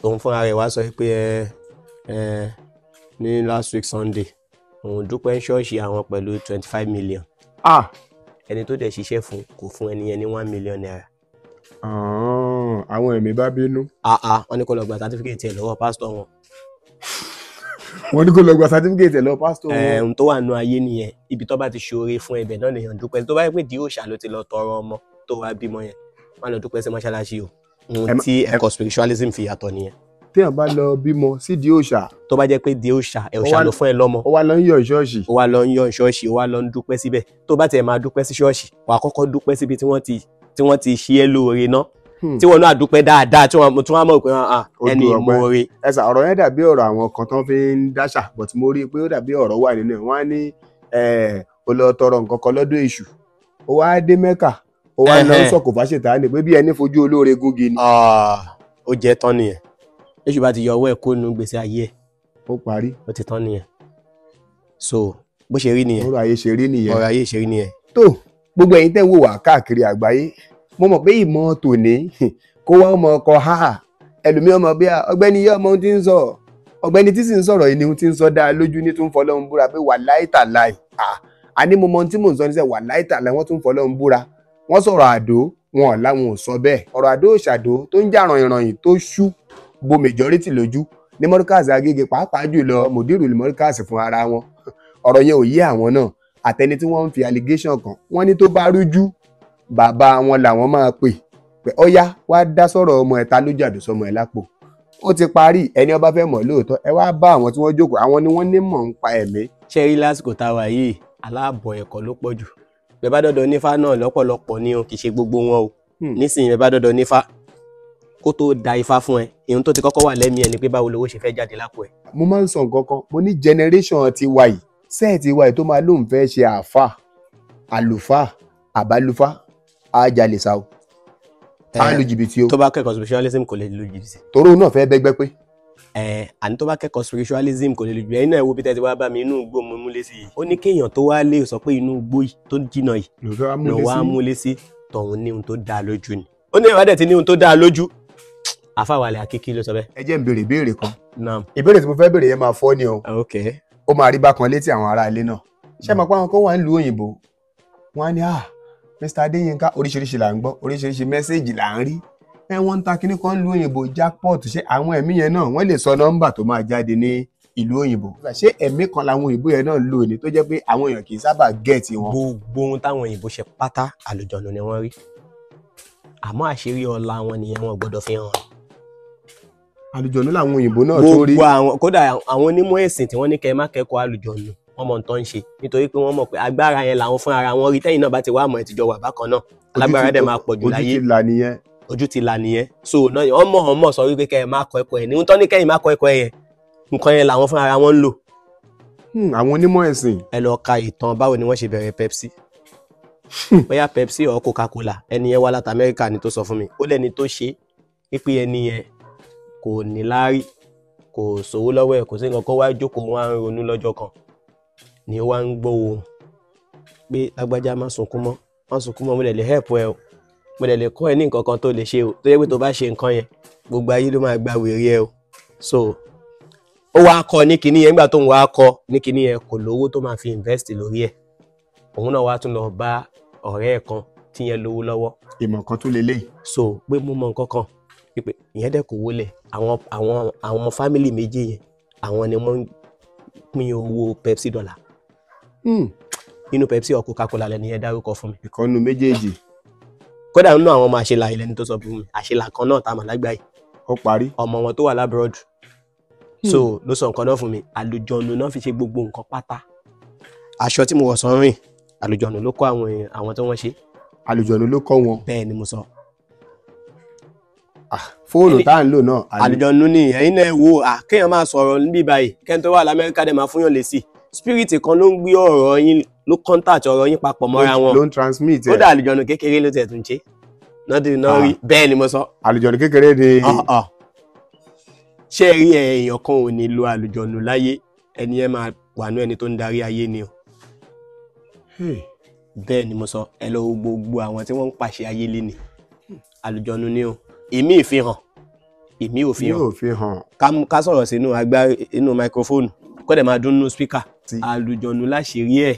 Òun fúnra rẹ̀ wá sọ pé ní last week Sunday, òun dúpẹ́ ní ṣọ́ọ̀ṣì àwọn pẹ̀lú 25 million. Ẹni tó dẹ̀ ṣiṣẹ́ fún kò fún ẹni yẹn ní 1 million naira. Àwọn ẹ̀mí bá bínú. Wọ́n ní kó lọ gba certificate ẹ̀ lọ́wọ́ pásítọ̀ wọn. Wọ́n ní kó lọ gba certificate ẹ̀ lọ́wọ́ pásítọ̀ wọn. Ohun tó wà nù ayé nìyẹn, ibi tó bá ti ṣoore fún ẹbẹ̀ náà lèèyàn dúpẹ́. Tó bá yẹ pé di òòṣà ló ti lọ tọrọ ọmọ tó wá bímọ yẹn, má lọ dúpẹ́ sí mọ́ṣáláṣí o. Ohun tí ẹ̀kọ́ spiritualism fi yàtọ̀ nìyẹn. Téèyàn bá lọ bímọ sídìí òòṣà. Tó bá jẹ́ pé di òòṣà, ẹ̀ òòṣà ló fún ẹ lọ́mọ. Ó wá lọ ń yọ̀ ṣọ́ọ̀ṣì. Ó wá lọ ń yọ̀ ṣọ́ọ̀ṣì, ó wá lọ ń dúpẹ́ síbẹ̀. Tó bá tiẹ̀ máa dúpẹ́ sí ṣọ́ọ̀ṣì, wà á kọ́kọ́ dúpẹ́ síbi tí wọ́n ti ṣe é lóore ná. Tí wọ́n náà dúpẹ́ dáadáa, tí wọ́n tún wá mọ̀ pé ẹni ìmoore. Ẹ sà, ọ̀rọ̀ yẹn dàbí ọ̀rọ̀ àwọn kan tán fi ń dáṣà, but mo rí i pé ó dàbí ọ̀rọ̀ wà nínú ẹ̀. Wọ́n á ní ó lọ tọrọ nǹkan kan lọ́dọ̀ èṣù, ó wá dé Mẹ́kà, ó wá lọ sọ̀kò fáṣetánì pé bí ẹni fojú olóore gúngi ni. Ó jẹ́ tán nìyẹn. Èṣù bá ti yọ ọwọ́ ẹ̀ kó nu gbèsè ayé ẹ̀. Ó parí. Ó ti tán nìyẹn. So bó ṣe rí nìyẹn. Ọ̀rọ̀ ayé ṣe rí nìyẹn. Ọ̀rọ̀ ayé ṣe rí nìyẹn. Tó gbogbo ẹ̀yin tẹ́ ń wò wá káàkiri àgbáyé, mo mọ̀ pé ìmọ̀ tòní kó wá ọmọ ọkọ̀ ha ẹlòmíì ọmọ bí ọgbẹ́ni yẹ ọmọ ohun tí ń sọ. Ọ̀gbẹ́ni tí sì ń sọ̀rọ̀ yìí ni ohun tí ń sọ dáa lójú ní tó ń fọlọ́run búra pé wàláì tàláì. A ní mo mọ ohun tí mò ń sọ níṣẹ́, wàláì tàláì, wọ́n tún ń fọlọ́run búra. Wọ́n sọ̀rọ̀ àdó, wọn ò láwọn ò sọ bẹ́ẹ̀. Ọ̀rọ̀ àdó òṣàdó tó ń jà rànyìnrànyìn tó ṣú bo majority lójú ní Mọ́ríkàsì Agége, pàápàá jùlọ mùdírù Mọ́ríkàsì fún ara wọn. Ọ̀rọ̀ yẹn ò yé àwọn náà. Àtẹni tí wọ́n ń fi allegation kàn, wọ́n ní tó bá rújú bàbá wọn làwọn máa pè pé ọ̀yá wá dá sọ̀rọ̀ ọmọ ẹ̀ ta lójú àdó sọmọ ẹ̀ lápò. Ó ti parí. Ẹni ó bá fẹ́ mọ̀ lóòótọ́ ẹ wá bá àwọn tí wọ́n jókòó, àwọn ni wọ́n ní mọ̀ ń pa ẹ̀mí. Ṣé rí lásìkò tá a wà yìí, aláàbọ̀ ẹ̀kọ́ ló pọ̀ jù. Bẹ́ẹ̀ bá dọ̀dọ̀ nífá náà lọ́pọ̀lọpọ̀ ni o, kì í ṣe gbogbo wọn o. Nísìnyí bẹ́ẹ̀ bá dọ̀dọ̀ nífá, kó tó da ifá fún ẹ, ìhun tó ti kọ́kọ́ wà lẹ́mìí ẹ ni pé báwo lowó ṣe fẹ́ jáde lápò ẹ. Mo máa ń sọ nǹkan kan, mo ní generation ti wa yìí, sẹ́ẹ̀tì wa yìí tó máa lóun fẹ́ ṣe àáfà, àlùfáà, àbálùfá, á jalè sá o, á lu jìbìtì o. Tó bá kẹ́kọ̀ọ́ spiritualism kò lè lu jìbìtì. Toró náà fẹ́ bẹ́gbẹ́ pé. Àní tó bá kẹ́kọ̀ọ́ spiritualism kò lè lu jìbìtì. Ẹ̀yin náà wo bí tẹ́tí wá bá mi, inú igbó mo múlé sí i. Ó ní kéèyàn tó wá lè sọ pé inú igbó yìí tó jìnnà yìí ló wá múlé sí, tọ̀hún ní ohun tó dáa lójú ni. Ó ní ìwádìí tí ní ohun tó dáa lójú. Àfàwálẹ̀ Àkíkí ló sọ bẹ́ẹ̀. Ẹ jẹ́ n béèrè ìbéèrè kan. Ìbéèrè tí mo fẹ́ béèrè yẹn máa fọ́ ni o. Ó máa rí bákan létí àwọn ará ilé náà. Ṣé mo pa àwọn kan wà nílùú òyìnbó? Wọ́n á ní Mr. Adéyínká, oríṣiríṣi là ń gbọ́, oríṣiríṣi mẹ́sẹ̀gì là ń rí. Ẹ wọ́n ń ta kinní kan nílùú òyìnbó, jackpot. Ṣé àwọn ẹ̀mí yẹn náà wọ́n lè sọ nọ́mbà tó máa jáde ní ìlú òyìnbó? Ṣé ẹ̀mí kan làwọn òyìnbó yẹn náà ń lò ní tó jẹ́ pé àwọn èèyàn kì í sábà gẹ̀ẹ́tì wọn? Gbogbo ohun táwọn òyìnbó ṣe pátá àlùjọ̀nù ni wọ́n rí. Àmọ́ àṣírí ọlá wọn nìyẹn, wọn gbọ́dọ̀ fi hàn. Àlùjọ̀nù làwọn òyìnbó náà tó rí. Gbogbo àwọn, kódà àwọn onímọ̀ ẹ̀sìn tí wọ́n ní kẹ́ ẹ má kẹ́kọ̀ọ́ àlùjọ̀nù, wọ́n mọ̀ tó ń ṣe, nítorí pé wọ́n mọ̀ pé agbára yẹn làwọn fún ara wọn rí. Tẹ́yìn náà bá ti wá mọ̀ ẹ́ ti jọ wà bákan náà, alágbára dẹ̀ máa pọ̀ jù láyé. Ojú ti là nìyẹn. Ojú ti là nìyẹn. So náà wọ́n mọ̀ wọ́n mọ̀ sọ wípé kẹ́ ẹ má kọ́ ẹ̀kọ́ ẹ̀ ní tó ní kẹ́yìn má kọ́ ẹ̀kọ́ ẹ̀ yẹn, nǹkan yẹn làwọn fún ara wọn ń lò. Àwọn onímọ̀ ẹ̀sìn. Ẹ lọ ka ìtàn báwo ni wọ́n ṣe bẹ̀rẹ̀ Pepsi. Bóyá Pepsi or Coca-Cola, ẹni yẹn wá láti Amẹ́ríkà ni tó sọ fún mi. Ó lẹ́ni tó ṣe wípé ẹni yẹn kò ní láárí, kò sówó lọ́wọ́ ẹ̀, kò sí nǹkan kan, wá jókòó wá ń ronú lọ́jọ́ kan ni ó wá ń gbọ́ ohùn pé lágbájá má sunkún mọ́, má sunkún mọ́, mo lè lè help ẹ o, mo lè lè kọ́ ẹ ní nǹkan kan tó lè ṣe o, tó yẹ pé tó bá ṣe nǹkan yẹn gbogbo ayé ló máa gba wèrè ẹ o. So ó wá kọ́ ní kinní yẹn, nígbà tó ń wá kọ́ ní kinní yẹn kò lówó tó máa fi invest lórí ẹ̀, òun náà wá tún lọ bá ọ̀rẹ́ ẹ̀ kan tí yẹn lówó lọ́wọ́. Ìmọ̀ kan tó lélẹ́yìí. So pé mo mọ nǹkan kan pé ìyẹn dẹ̀ kò wọlé, àwọn fámìlì méjì yẹn àwọn ni wọ́n ń pín owó Pepsi dọ́là. Nínú Pepsi or Coca-Cola lẹni yẹn dárúkọ fún mi. Ìkànnù méjèèjì. Kódà nínú àwọn ọmọ àṣelà ilẹ̀ ni tó sọ fún mi, àṣelà kan náà tá a mọ̀ lágbàáyé. Ó parí. Ọmọ wọn tó wà lábúrọ̀dù. So ló sọ nǹkan náà fún mi, àlùjọ̀nù náà fi ṣe gbogbo nǹkan pátá. Aṣọ tí mo wọ̀ sọ́rìn, àlùjọ̀nù ló kọ́ àwọn tí wọ́n ṣe. Àlùjọ̀nù ló kọ́ wọn. Bẹ́ẹ̀ ni mo sọ. Fóònù tá à ń lò náà. Àlùjọ̀nù ni ẹ̀yin náà wo, kéèyàn máa sọ̀rọ̀ níbí báyìí, kẹ́ni tó wà l'Amẹ́ríkà dẹ̀ máa fún yàn lésì. Spirit kan ló ń gbé ọ̀rọ̀ yín, ló contact ọ̀rọ̀ yín papọ̀ mọ́ra wọn. Ló ń transmit ẹ̀. Kódà àlùjọ̀nù kékeré ló tẹ̀ tún ṣe. Náà rí bẹ́ẹ̀ ni mo sọ. Àlùjọ̀nù kékeré ni. Ṣé ẹ rí èèyàn kan ò ní lo àlùjọ̀nù láyé, ẹni ẹ máa wà ní ẹni tó ń darí ayé ni o. Bẹ́ẹ̀ ni mo sọ, ẹ lọ wo gbogbo àwọn tí wọ́n ń pàṣẹ ayé lé ni. Àlùjọ̀nù ni o. Èmi ìfihàn, èmi ò fi hàn. Ká sọ̀rọ̀ sínú agbárí inú microphone kó dẹ̀ máa dún nínú speaker. Àlùjọ̀nù láṣìírí ẹ̀.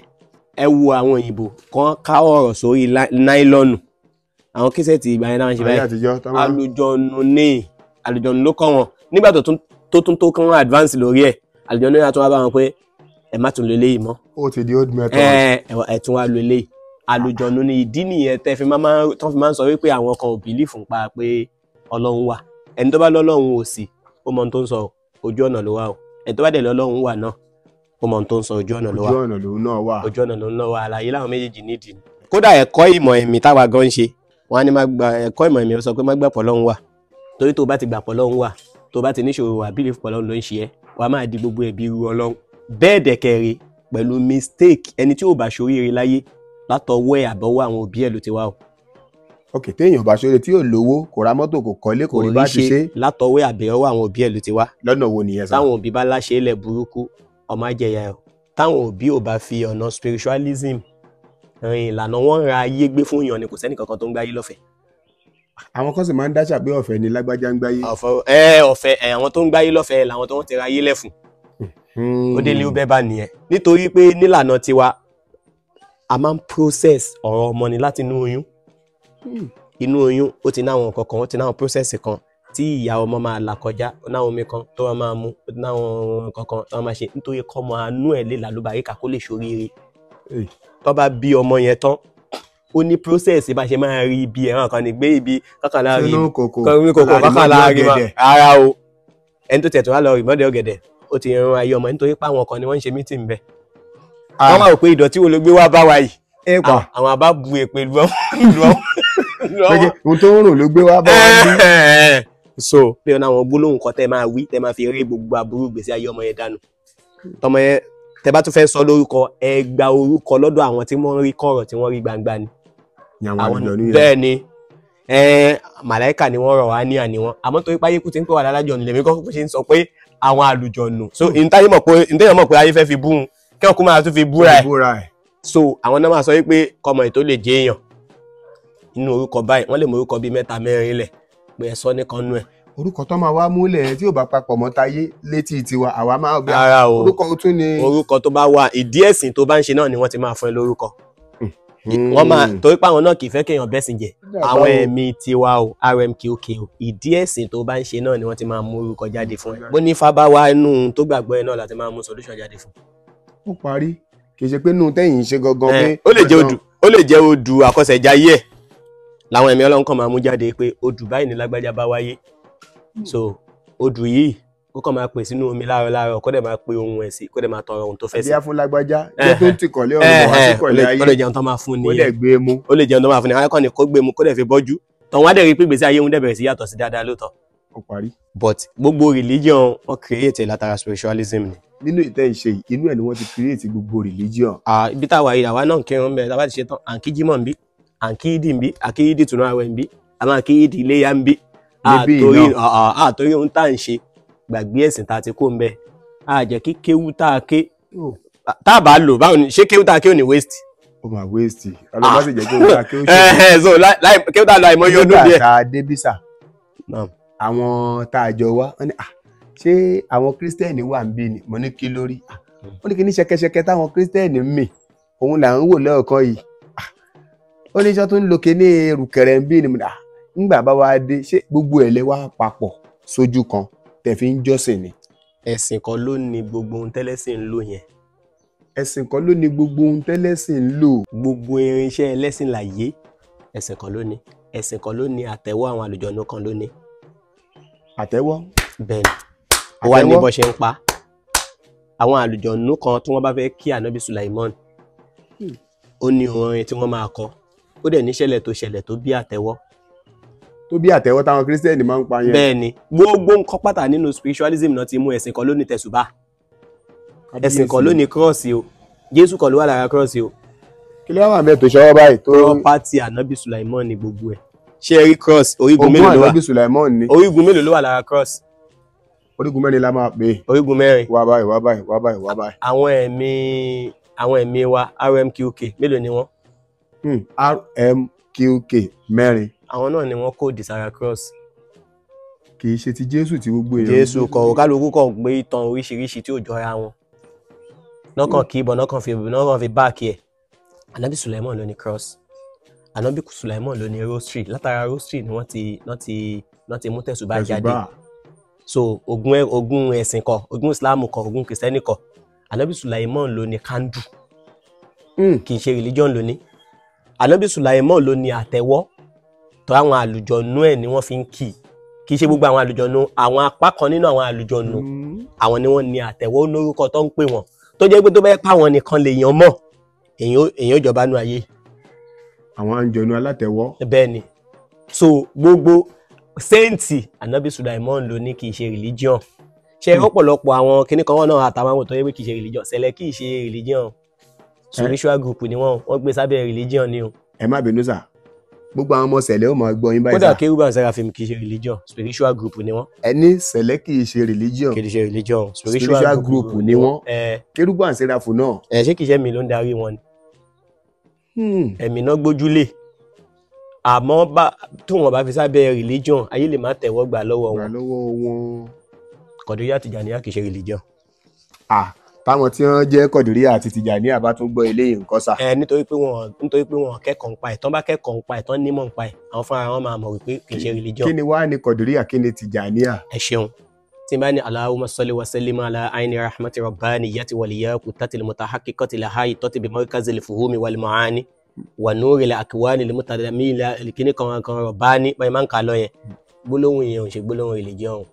Ẹ wo àwọn òyìnbó kan ká ọ̀rọ̀ sórí náílọ́nù, àwọn késẹ̀tì ìgbà yẹn náà ń ṣe báyìí. Àlùjọ̀nù ni, àlùjọ̀nù ló kọ́ wọn. Nígbà tó tún tó kán advance lórí ẹ̀, àlùjọ̀nù yẹn á tún wá bá wọn pé ẹ má tún lo eléyìí mọ́. Ó ti di old method. Ẹ tún wá lo eléyìí. Àlùjọ̀nù ni. Ìdí nìyẹn tẹ́ fi máa ń sọ wípé àwọn kan ò bìlífù ń pa pé Ọlọ́run wà. Ẹni tó bá lọ́lọ́run ò sí, ó mọ ohun tó ń sọ, ojú ọ̀nà ló wà o. Ẹni tó bá dẹ̀ lọ́lọ́run wà náà, ó mọ ohun tó ń sọ, ojú ọ̀nà ló wà. Ojú ọ̀nà lòun náà wà. Ojú ọ̀nà lòun náà wà. Àlàyé láwọn méjèèjì nídìí. Kódà ẹ̀kọ́ ìmọ̀ ẹ̀mí táwa gan ń ṣe, wọ́n á ní má gba ẹ̀kọ́ ìmọ̀ ẹ̀mí sọ pé má gbà pọ̀ Ọlọ́run wà. Torí tó bá ti gbà pọ̀ Ọlọ́run wà, tó bá ti níṣòro wà, bílíf pọ̀ Ọlọ́run ló ń ṣe ẹ́, wàá máa di gbogbo ẹ̀bi ru Ọlọ́run. Bẹ́ẹ̀ dẹ̀kẹ̀rẹ̀ pẹ̀lú mistake, ẹni tí ò bá ṣoríire láyé látọwọ́ ẹ̀ àbọ̀wọ́ àwọn òbí ẹ̀ ló ti wá o. Ok, téèyàn bá ṣoore tí yóò lówó, kò ra mọ́tò, kò kọ́lé, kò rí bá ti ṣe. Látọwọ́ àbẹ̀wọ́ àwọn òbí ẹ̀ ló ti wá. Lọ́nà wo nìyẹn sá? Táwọn òbí bá láṣẹ ilẹ̀ burúkú, ọmọ ajẹyà ẹ̀. Táwọn òbí ò bá fi ọ̀nà spiritualism rin ìlànà wọn ra ayé gbé fún yàn ni, kò sẹ́ni kankan tó ń gbáyé lọ́fẹ̀ẹ́. Àwọn kan sì máa ń dáṣà pé ọ̀fẹ́ ni lágbájá ń gbáyé. Ọ̀fẹ́ àwọn tó ń gbáyé lọ́fẹ̀ẹ́ làwọn tó ń tẹra ayé lẹ́fun. Ó délé ó bẹ́ẹ̀ bá nìyẹn. Nítorí pé nílànà tiwa a máa ń process ọ̀rọ̀ ọmọ ni láti inú oyún. Inú oyún ó ti náwọn kankan, ó ti náwọn process kan tí ìyá ọmọ máa là kọjá, ó náwọn omi kan tó máa mú, ó náwọn kankan tó máa ṣe nítorí kọ́mọ anú ẹ̀ lè làlúbaríkà kó lè ṣoríire. Tó bá bí ọmọ yẹn tán, ó ní process bá ṣe máa rí ibi ẹ̀ràn kan ní gbé ibi kọ́kànlá rí kọ́kànlá rí rárá o. Ẹni tó tẹ̀ tó wá lọ rí mọ́dẹ̀ ọ̀gẹ̀dẹ̀ ó ti rún ayé ọmọ nítorí pé àwọn kan ni wọ́n ń ṣe mítìn bẹ́ẹ̀. Wọ́n máa rò pé ìdọ̀tí wo ló gbé wá bá wa yìí. Àwọn àbá bu èpè lu ọ́. Ohun tó ń rùn ló gbé wá bá wa bí. So pé ọ̀nà àwọn gbólóhùn kan tẹ́ máa wí tẹ́ máa fi rí gbogbo aburú gbèsè ayé ọmọ yẹn dànù. Tọmọ yẹn tẹ́ bá tún fẹ́ sọ lórúkọ, ẹ gba orúkọ lọ́dọ̀ àwọn tí wọ́n rí kọ̀rọ̀ tí wọ́n rí gbangba ni. Bẹ́ẹ̀ ni màláìkà ni wọ́n rọ̀ wá ní àní wọn. Àmọ́ torí páyé kú ti ń pè wà lálájọ nù lèmi kọ́kọ́ ṣe ń sọ pé àwọn àlùjọ̀nù. So ìntayé mọ̀ pé ayé fẹ́ fi bú un kí ọkùnrin máa tún fi búra ẹ̀. So àwọn náà máa sọ wípé kọmọ ètò lè jẹ èèyàn inú orúkọ báyìí, wọ́n lè mú orúkọ bíi mẹ́ta mẹ́rin lẹ̀ pé ẹ sọ nìkan nú ẹ̀. Orúkọ tó máa wá múlẹ̀ tí ò bá papọ̀ mọ́ táyé létí tiwa àwa máa gbé orúkọ tún ni. Orúkọ tó bá wà ìdí ẹ̀sìn tó bá ń ṣe náà ni wọ́n ti máa fún ẹ lórúkọ. Wọ́n máa torí pé àwọn náà kì í fẹ́ kéèyàn bẹ́sìn jẹ. Àwọn ẹ̀mí tiwa o, RMKOK o, ìdí ẹ̀sìn tó bá ń ṣe náà ni wọ́n ti máa mú orúkọ jáde fún ẹ. Bó ní fábá wá inú tó gbàgbọ́ ẹ náà láti máa mú solution jáde fún. Ó parí, kì í ṣe pé nù tẹ́yìn ń ṣe gangan pé. Ó lè jẹ́ odù, ó lè jẹ́ odù àkọsẹ̀jayé ẹ̀ làwọn ẹ̀mí Ọlọ́run kan máa mú jáde pé odù báyìí ní lágbájá bá wáyé. So odù yìí kó kàn máa pè sínú omi láàárọ̀ láàárọ̀, kó dẹ̀ máa pe ohun ẹ̀ sí, kó dẹ̀ máa tọrọ ohun tó fẹ́ sí. Ẹbí á fún lágbájá jẹ́ tó ń tìkọ̀lé ọ̀run bọ̀ wá síkọ̀lé ayé. Ó lè jẹun tó máa fún ni. Ó lè gbé mu. Ó lè jẹun tó máa fún ni. Akọ́ni kó gbé mu kó dẹ̀ fi bọ́jú. Tọ̀hún á dẹ̀ rí pé gbèsè ayé òun dẹ̀ bẹ̀rẹ̀ sí yàtọ̀ sí dáadáa lóòótọ́. Ó parí. But gbogbo religion wọ́n create látara spiritualism ni. Nínú ìtẹ́ ìṣe yìí, inú ẹ̀ ni wọ́n ti create gbogbo religion. Ibi táwa yìí àwa náà ń kírun bẹ́ẹ̀, tá a bá ti ṣe tán, à ń kí jímọ̀ ń bí, à ń kí ìdì ń bí, à kí ìdì tùnú àwẹ̀ ń bí, à máa kí ìdì iléyá ń bí. Àtòrí ohun tá à ń ṣe gbàgbé ẹ̀sìn tá a ti kó ń bẹ, a jẹ́ kí kéwú tá a ké tá a bá lò báwo ni ṣé kéwú tá a ké ò ní waste. Ó máa waste, ọlọ́mọ sì jẹ́ kéwú tá a ké ó ṣe. So kéwú tá a lọ àìmọye ọdún díẹ̀. Nígbà tá a dé bísà, àwọn tá a jọ wá, wọ́n ní ṣé àwọn kírísítẹ́nì wà ń bí ni? Mo ní kí lórí. Ó ní kí ní ṣẹ̀kẹ̀ṣẹ̀kẹ̀ táwọn kírísítẹ́nì ń mì, òun là ń wò lọ́ọ̀kan yìí. Ó ní iṣẹ́ tó ń lo kíní rùkẹ̀rẹ̀ ń bí ni. Ńgbà bá wa dé, ṣé gbogbo ẹ̀ lẹ wá papọ̀ sójú kan tẹ̀ fi ń jọ́sìn ni? Ẹ̀sìn kan ló ní gbogbo ohun tẹ́lẹ́sìn ń lò yẹn. Ẹ̀sìn kan ló ní gbogbo ohun tẹ́lẹ́sìn ń lò. Gbogbo irinṣẹ́ ẹlẹ́sìn láyé, ẹ̀sìn kan ló ní. Ẹ̀sìn kan ló ní àtẹ̀wọ́ àwọn àlùjọ̀nnú kan ló ní. Àtẹ̀wọ́? Bẹ́ẹ̀ ni. Ó wá ní bó ṣe ń pa. Àwọn àlùjọ̀nnú kan tí wọ́n bá fẹ́ kí Ànábì Sulaimon, ó ní orin tí wọ́n máa kọ. Ó dẹ̀ níṣẹ̀lẹ̀ tó ṣẹlẹ̀ tó bí àtẹ̀wọ́. Tó bí àtẹ̀wọ́ táwọn kírísítẹ́nì máa ń pa yẹn. Bẹ́ẹ̀ ni, gbogbo nǹkan pátá nínú spiritualism náà ti mú. Ẹ̀sìn kan ló ní tẹ̀sùbá, ẹ̀sìn kan ló ní kírọ́ọ̀sì o, Jésù kan ló wà lára kírọ́ọ̀sì o. Kí ló wà mẹ́ẹ̀ tó ṣọwọ́ báyìí tó. Property Ànábì Sulaimon ni gbogbo ẹ̀. Ṣé ẹ rí cross orígun mélòó ló wà? Ogún Ànábì Sulaimon ni. Orígun mélòó ló wà lára cross? Orígun mẹ́rin la máa pè é. Orígun mẹ́rin. Wá báyìí, wá báyìí, wá báyìí, wá báyìí. Àwọn ẹ̀mí wa RMQK mélòó ni wọ́n? RMQK mẹ́rin. Àwọn náà ni wọ́n kóòdì sára cross. Kì í ṣe ti Jésù tí gbogbo èèyàn. Jésù kọ, kálukú kàn gbé ìtàn oríṣiríṣi tí ò jọra wọn. Nọ́kàn kì í bọ̀, nọ́kàn fi báàkì ẹ̀. Ànábì Sulaimon ló ní cross. Ànábì Sulaimon ló ní rosary. Látara rosary ni wọ́n ti mú tẹ̀sùbá jáde. So ogún ẹ̀sìn kọ, ogún Islam kọ, ogún Kìrìsìtẹ́nì kọ. Ànábì Sulaimon ló ní candle. Kì í ṣe religion ló ní. Ànábì Sulaimon ló ní àtẹ̀wọ́. Tó àwọn àlùjọ̀nú ẹ̀ ni wọ́n fi ń kì í. Kì í ṣe gbogbo àwọn àlùjọ̀nú, àwọn apá kan nínú àwọn àlùjọ̀nú, àwọn ni wọ́n ní àtẹ̀wọ́ lórúkọ tó ń pè wọ́n. Tó jẹ́ pé tó bá yẹ páwọn nìkan lè yàn mọ́, èèyàn jọba nú ayé. Àwọn àlùjọ̀nú alátẹ̀wọ́. Bẹ́ẹ̀ ni. So gbogbo sẹ́ǹtì Ànábì Sulaimon ló ní, kì í ṣe religion. Ṣé ọ̀pọ̀lọpọ̀ àwọn kinní kan wọn náà àtàwọn àwọn tó yẹ pé kì í ṣe religion. Sẹ̀lẹ̀ kì í ṣe religion. Spiritual group ni wọ́n gbé sábẹ́ religion ni o. Ẹ má bínú sà, gbogbo àwọn ọmọ sẹ̀lẹ̀ ó máa gbọ́ yín báyìí sà. Kódà Kérúbù and Seraphim kì í ṣe religion, spiritual group ni wọ́n. Ẹ ní sẹ̀lẹ̀ kì í ṣe religion. Kì í ṣe religion, spiritual group ni wọ́n. Kérúbù and Seraphim náà. Ṣé kì í ṣe mi ló ń darí wọn ni. Ẹ̀mí náà gbójúlé. Àmọ́ bá tó wọn bá fi sábẹ́ religion, ayé lè má tẹ̀wọ́ gbà lọ́wọ́ Gbà wọn. lọ́wọ́ wọn. Kọ̀díríyà Tìjàníyà kì í ṣe religion. Ah, táwọn tí wọ́n jẹ́ Kọ̀dìríyà àti Tìjàníyà bá tún gbọ́ eléyìí nǹkan sà. Ẹ nítorí pé wọn kẹ́kọ̀ọ́ nípa ẹ̀. Tán bá kẹ́kọ̀ọ́ nípa ẹ̀, tán nímọ̀ nípa ẹ̀, àwọn fúnra wọn máa mọ̀ wípé kì í ṣe religion. Kí ni wàá ní Kọ̀dìríyà, kí ni Tìjàníyà? Ẹ ṣeun. Tí n bá ní Allahumma salli wa sallim ala aini rahmati rabbaniyati wal yaqutati al mutahaqqiqati al haitati bi markazil fuhumi wal maani wa nuri al akwani al mutadamila kíní kan kan rabbani, báyìí máa ń kà lọ yẹn, gbólóhùn yẹn ò ń ṣe gbólóhùn religion,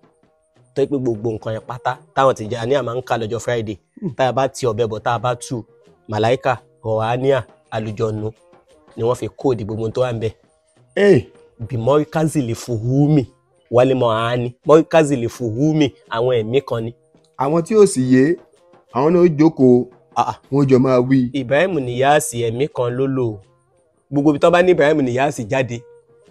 tó pé gbogbo nǹkan yẹn pátá táwọn Tìjàníyà máa ń kà lọ́jọ́ Friday, tá a bá ti ọ̀bẹ bọ̀, tá a bá tú, màláìkà, rọ̀hánìà, àlùjọ̀nù ni wọ́n fi kóòdì gbogbo tó wà ń bẹ̀. Ee. Bí mọ́ríkázìlì fuhumi wálé mọ́hání, mọ́ríkázìlì fuhumi, àwọn ẹ̀mí kan ni. Àwọn tí ò sì yé, àwọn náà ó jókòó, Ah, ah. wọn jọ máa wí. Ibrahim Niyasi, ẹ̀mí kan ló lò ó. Gbogbo ibi tó bá ní Ibrahim Niyasi jáde,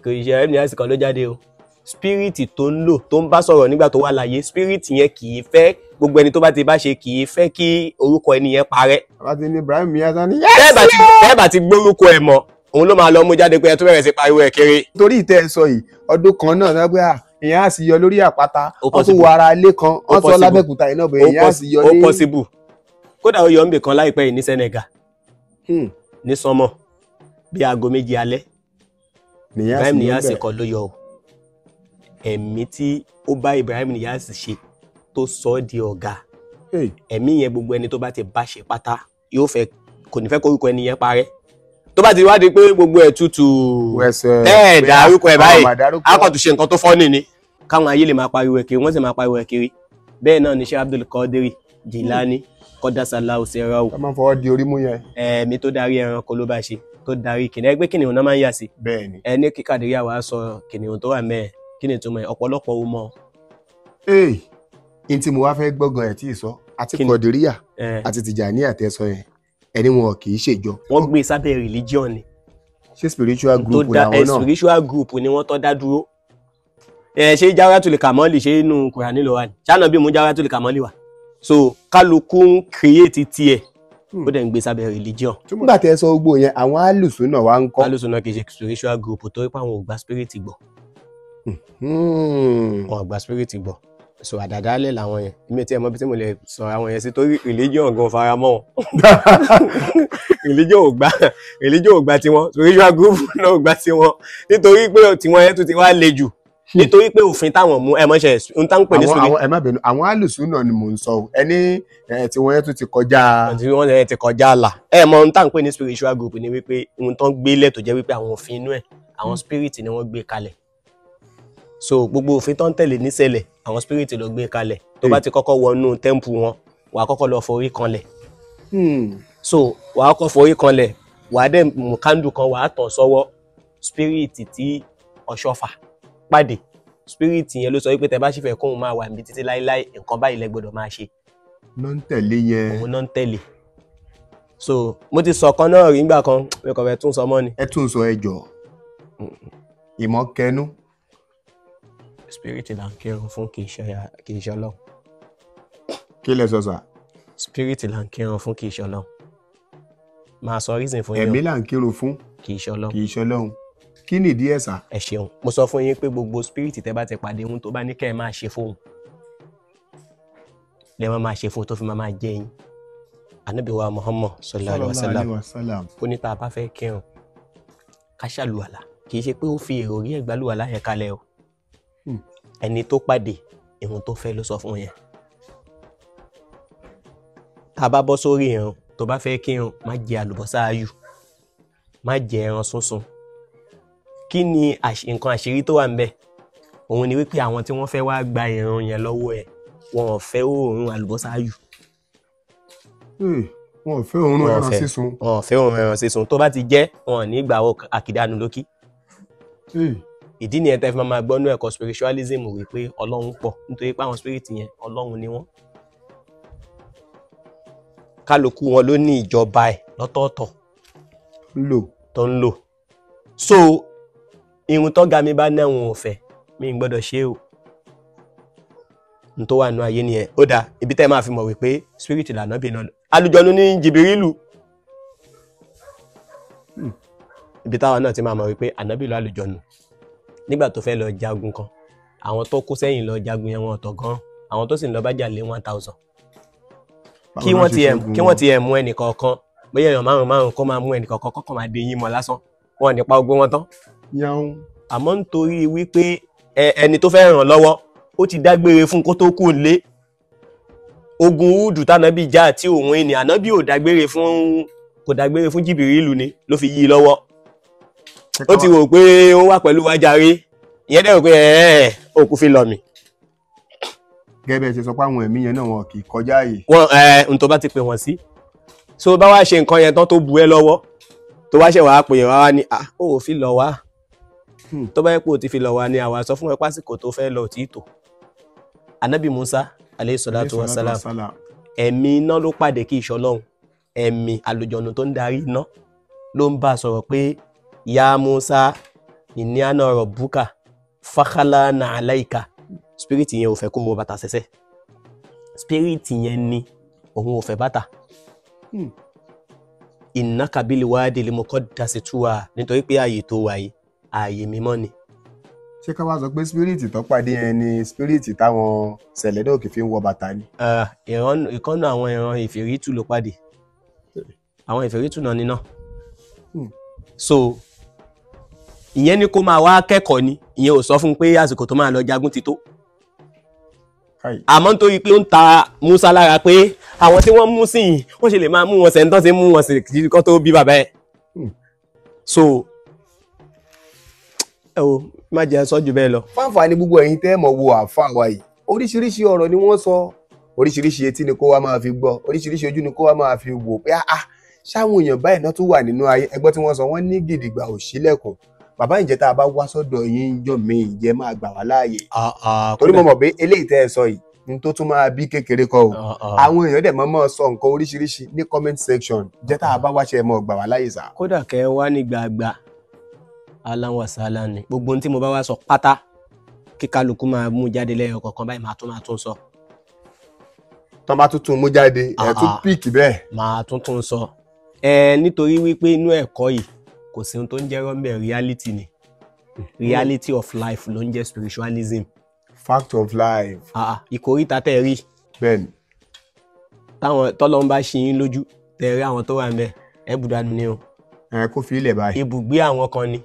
kò ṣe Ibrahim Niyasi kan ló jáde o. Spirit tó ń lò, tó ń bá sọ̀rọ̀ nígbà tó wà láyé, spirit yẹn kì í fẹ́ gbogbo ẹni tó bá ti bá ṣe, kì í fẹ́ kí orúkọ ẹni yẹn parẹ́. Bàbá ti ní Ibrahim Niyasi ní. Tẹ́ẹ̀ bá ti gbórúkọ ẹ̀ mọ́, òun ló máa lọ mú jáde pé ẹ tó bẹ̀rẹ̀ sí pariwo ẹ̀ kiri. Torí ìtẹ́ ẹ sọ yìí, ọdún kan náà náà pé à, ìyẹn á sì yọ lórí àpáta. Ó Wọ́n tún possible. wọ ara ilé kan, wọ́n sọ Possible. lábẹ́òkúta yìí náà bẹ̀, ìyẹn á sì yọ Ó ní. possible. Kódà ó yọ ń bì kan láìpẹ́ yìí ní Senegal, ní sánmọ̀ bí aago 7 alẹ́. Nìyẹn á Ibrahim sì yọ Niyasi bẹ́ẹ̀. kọ́ ló yọ o. Ẹ̀mí tí ó bá Ibrahim Niyasi ṣe tó sọ ọ́ di ọ̀gá, Hey, ẹ̀mí yẹn, gbogbo ẹni tó bá ti bá ṣe pátá yóò fẹ́, kò ní fẹ́ kórúkọ ẹni yẹn parẹ́. Tó bá ti wá di pé gbogbo ẹ̀ tútù, wẹsẹ̀ tẹ́ ẹ̀ dárúkọ ẹ̀ báyìí, àwọn àdárúkọ. á kàn tún ṣe nǹkan tó fọ́ nìní káwọn ayé lè máa pariwo ẹ̀ kiri, wọ́n sì máa pariwo ẹ̀ kiri. Bẹ́ẹ̀ náà ni Sheikh Abdul Qadir Jilani kọ́dásálà òsèré. Ká máa fọwọ́ di orí mú yẹn. Ẹ̀mí tó darí ẹranko ló bá ṣe, tó darí kìnìún, ẹgbẹ́ kìnìún náà máa ń yà sí. Bẹ́ẹ̀ ni. Ẹni kí Kàdíríà wàá sọ kìnìún tó wà mẹ́ẹ̀, kí ni ìtumọ̀ ẹ̀? Ọ̀pọ̀lọpọ̀ ó mọ̀. Ee, n tí mo wá fẹ́ gbọ́ngàn ẹ̀ tí ì sọ àti Kí ni? Kọ̀dìríyà Ẹ̀, àti Tìjàníyà tẹ́ sọ yẹn, ẹni wọn kì í ṣèjọ. Wọ́n gbé sábẹ́ religion ni. Ṣé spiritual Tó group dá làwọn ẹ náà? Spiritual group ni wọ́n tọ́ dá dúró. Ẹ ṣé Jawharatul Kamali, ṣé inú Kùránì ló wà ní ṣáná bí mú Jawharatul Kamali wà? So kálukú ń create tiẹ̀, ó dẹ̀ ń gbé sábẹ́ religion. Nígbà tẹ́ sọ gbogbo yẹn, àwọn alùsùn náà wá ń kọ́? Alùsùn náà kì í ṣe spiritual group torí pé àwọn ò gba spirit gbọ́. Wọn ò gba spirit gbọ́, so àdàdálẹ̀ làwọn yẹn. Èmi tí ẹ mọ bí tí mo lè sọ àwọn yẹn sí, torí religion gan fara mọ́ wọn. Religion ò gba tiwọn, spiritual group náà ò gba tiwọn, nítorí pé tiwọn yẹn tún ti wá le jù, nítorí pé òfin táwọn mú ẹ mọ́ṣẹ́ ń tá ń pè ní Àwọn spirit. àwọn, ẹ má bínú, àwọn alùsùn náà ni mò ń sọ o. Ẹni ẹ tí wọ́n yẹn tún ti kọjá. Àti wọ́n yẹn ti kọjá àlà. Ẹ mọ ohun tá ń pè ní spiritual group ni wípé ohun tó ń gbélé tó jẹ́ wípé àwọn òfin inú ẹ̀, àwọn spirit ni wọ́n gbé kalẹ̀. So gbogbo òfin tó ń tẹ̀lé níṣẹ̀lẹ̀, àwọn spirit ló gbé kalẹ̀. Tó bá ti kọ́kọ́ wọnú temple wọn, wàá kọ́kọ́ lọ forí kanlẹ̀. So wàá kọ́kọ́ forí kanlẹ̀, wàá dẹ̀ mú candle kan, wàá tàn sọ́wọ́. Spirit tí ọ̀ṣọ́fà pàdé, spirit yẹn ló sọ wípé tẹ bá sì fẹ́ kóun máa wà níbi títí láéláé, nǹkan báyìí lẹ gbọ́dọ̀ máa ṣe. Ló ń tẹ̀lé yẹn. Òun náà ń tẹ̀lé. So mo ti sọ kan náà rí nígbà kan, mi kàn fẹ́ tún sọ mọ́ ni. Ẹ tún sọ, ẹ jọ, ìmọ̀ kẹnu. Spirit là ń kírun fún, kì í ṣe Ọlọ́run. Kí lẹ sọ sà? Spirit là ń kírun fún, kì í ṣe Ọlọ́run. Máa sọ reason fún yín Ẹ̀mí o. là ń kírun fún. Kì í ṣe Ọlọ́run. Kì í ṣe Ọlọ́run. Kí nìdí ẹ̀ sà? Ẹ ṣeun. Mo sọ fún yín pé gbogbo spirit tẹ bá ti pàdé, ohun tó bá ní kẹ́ ẹ máa ṣe fóun lẹ máa máa ṣe fóun tó fi máa máa jẹ yín. Ànábì wa Muhammad sallallahu alaihi wasallam wasallam. ó ní tá a bá fẹ́ kírun, ká ṣàlùwàlà. Kì í ṣe pé ó fi èrò rí ẹ̀gbálùwàlà yẹn kalẹ̀ o. Ẹni tó pàdé, ìhun tó fẹ́ ló sọ fún yẹn. Tá a bá bọ́ sórí ìrun, tó bá fẹ́ kírun, má jẹ àlùbọ́sà ayù, má jẹ ẹran súnsun. Kí ni nǹkan àṣírí tó wà ń bẹ̀? Òun ni wípé àwọn tí wọ́n fẹ́ wá gba ìrun yẹn lọ́wọ́ ẹ̀, wọn ò fẹ́ òórùn àlùbọ́sà ayù. Wọn ò fẹ́ òórùn Wọn ò ẹran fẹ́. sísun. Wọn ò fẹ́ òórùn ẹran sísun. Tó bá ti jẹ́, wọn ò ní gbà wọ àkìdánù lókì. Ìdí nìyẹn tẹ́ fi máa gbọ́ nú ẹ̀kọ́ spiritualism wípé Ọlọ́run pọ̀, nítorí pé àwọn spirit yẹn, Ọlọ́run ni wọ́n. Kálukú wọn ló ní ìjọba ẹ̀ lọ́tọ̀ọ̀tọ̀ Ń lò. tó ń lò. So irun tọ́ga mi bá náà wọn ò fẹ́, mi ì gbọ́dọ̀ ṣe o. N tó wà nù ayé nìyẹn. Ó dáa, ibi tẹ́ máa fi mọ̀ wípé spirit lànà bí náà, alùjọ̀nù ní Jìbìrìlù. Ibi táwa náà ti máa mọ̀ wípé ànábì lọ àlùjọ̀nù nígbà tó fẹ́ lọ jagun kan, àwọn tó kó sẹ́yìn lọ jagun yẹn wọn ọ̀tọ̀ gan, àwọn tó sì ń lọ bá jà lé 1000. Kí wọ́n ti ẹ̀ mú ẹnì kọ̀ọ̀kan, bóyá èèyàn márùn márùn kó máa mú ẹnì kọ̀ọ̀kan kọ́kọ́ máa dé yín mọ́ lásán, wọn nípa ogun wọn tán. Àmọ́ nítorí wípé ẹni tó fẹ́ ràn lọ́wọ́ ó ti dágbére fún kó tó kú lé ogun Údù tànábì já tí òun ẹni ànábì ò dágbére fún, kò dágbére fún Jìbìrìlù ni ló fi yí i lọ́wọ́. Ó ti wò pé ó wà pẹ̀lú wa jàre, ìyẹn dẹ̀ rò pé ẹ̀ẹ́ òkú fi lọ mí. Gẹ́gẹ́ bẹ́ẹ̀ ṣe sọ pé àwọn ẹ̀mí yẹn náà wọn kì í kọjá yìí. Wọ́n n tó bá ti pè wọ́n sí, so bá wá ṣe nǹkan yẹn tán tó bu ẹ́ lọ́wọ́, tó wá ṣe wàá pè wá wá ní à ó fi lọ wá, tó bá yẹ pé o ti fi lọ wá ni àwa sọ fún ẹ pásìkò tó fẹ́ lọ tí tò. Anabi Musa aleyhi salatu wa salam, ẹ̀mí iná ló pàdé kí ìṣọlọ́hun, ẹ̀mí àlùjọ̀nù tó ń darí iná ló ń bá a sọ̀rọ̀ pé ya Musa inni ana rabbuka fakhala na alaika. Spirit yẹn ò fẹ́ kó wọ bàtà sẹ́sẹ́, spirit yẹn ni òun ò fẹ́ bàtà. Innaka bil wadi al-muqaddasi tuwa, nítorí pé ààyè tó wà yìí ààyè mímọ́ ni. Ṣé ká wá sọ pé spirit tó pàdé yẹn ni spirit táwọn sẹ̀lẹ́dọ̀ òkè fi ń wọ bàtà ni? Ìkànnà àwọn ìran ìfìrìtù ló pàdé, àwọn ìfìrìtù náà níná. So ìyẹn ni kó máa wá kẹ́kọ̀ọ́ ni, ìyẹn ò sọ fún un pé àsìkò tó máa lọ jagun ti tó. Àmọ́ nítorí pé ó ń ta Musa lára pé àwọn tí wọ́n mú sí yìí wọ́n ṣe lè máa mú wọn sẹ́ńtọ́ sí mú wọn sí kọ́ tó bí bàbá ẹ̀. So ẹ o má jẹ́ sọ́jú bẹ́ẹ̀ lọ. Fáǹfààní gbogbo ẹ̀yin tẹ́ mọ̀ wo àáfàá wa yìí, oríṣiríṣi ọ̀rọ̀ ni wọ́n sọ, oríṣiríṣi etí ni kó wá máa fi gbọ́, oríṣiríṣi ojú ni kó wá máa fi wò pé ah ṣáwọn èèyàn báyìí náà tún wà nínú ayé. Ẹgbọ́n tí wọ́n sọ, wọ́n ní gidigba ò ṣílẹ̀kùn. Bàbá, ǹjẹ́ tá a bá wá sọ́dọ̀ yín jọ mí, ǹjẹ́ máa gbà wá láàyè? Torí mo mọ̀ pé eléyìí tẹ́ ẹ sọ yìí ní tó tún máa bí kékeré kọ́ o. Àwọn èèyàn dẹ̀ mọ́ sọ nǹkan oríṣiríṣi ní comment section. Ǹjẹ́ tá a bá wá ṣe mọ̀ gbà wá láàyè sá? Kódà kẹ́ ẹ wá ní gbàgbà aláwọ̀sálà ni gbogbo ohun tí mo bá wá sọ pátá kí kálukú máa mú jáde lẹ́yọ kọ̀ọ̀kan báyìí, máa tún sọ. Tọ́ bá tún tún mú jáde ẹ̀ tún píìkì bẹ́ẹ̀. Máa tún tún sọ. Ẹ nítorí wípé inú ẹ̀kọ́ yìí kò sí ohun tó ń jẹ́ rọ́mbẹ̀, reality ni. Reality of life ló ń jẹ́ spiritualism. Fact of life. Ìkóríta tẹ́ rí. Bẹ́ẹ̀ni. Táwọn tọ́lọ́ ń bá ṣe yín lójú tẹ́ rí àwọn tó wà ń bẹ̀ ẹ bùdánù ni o. Ẹ kó fi ilẹ̀ báyìí. Ibùgbé àwọn kan ni.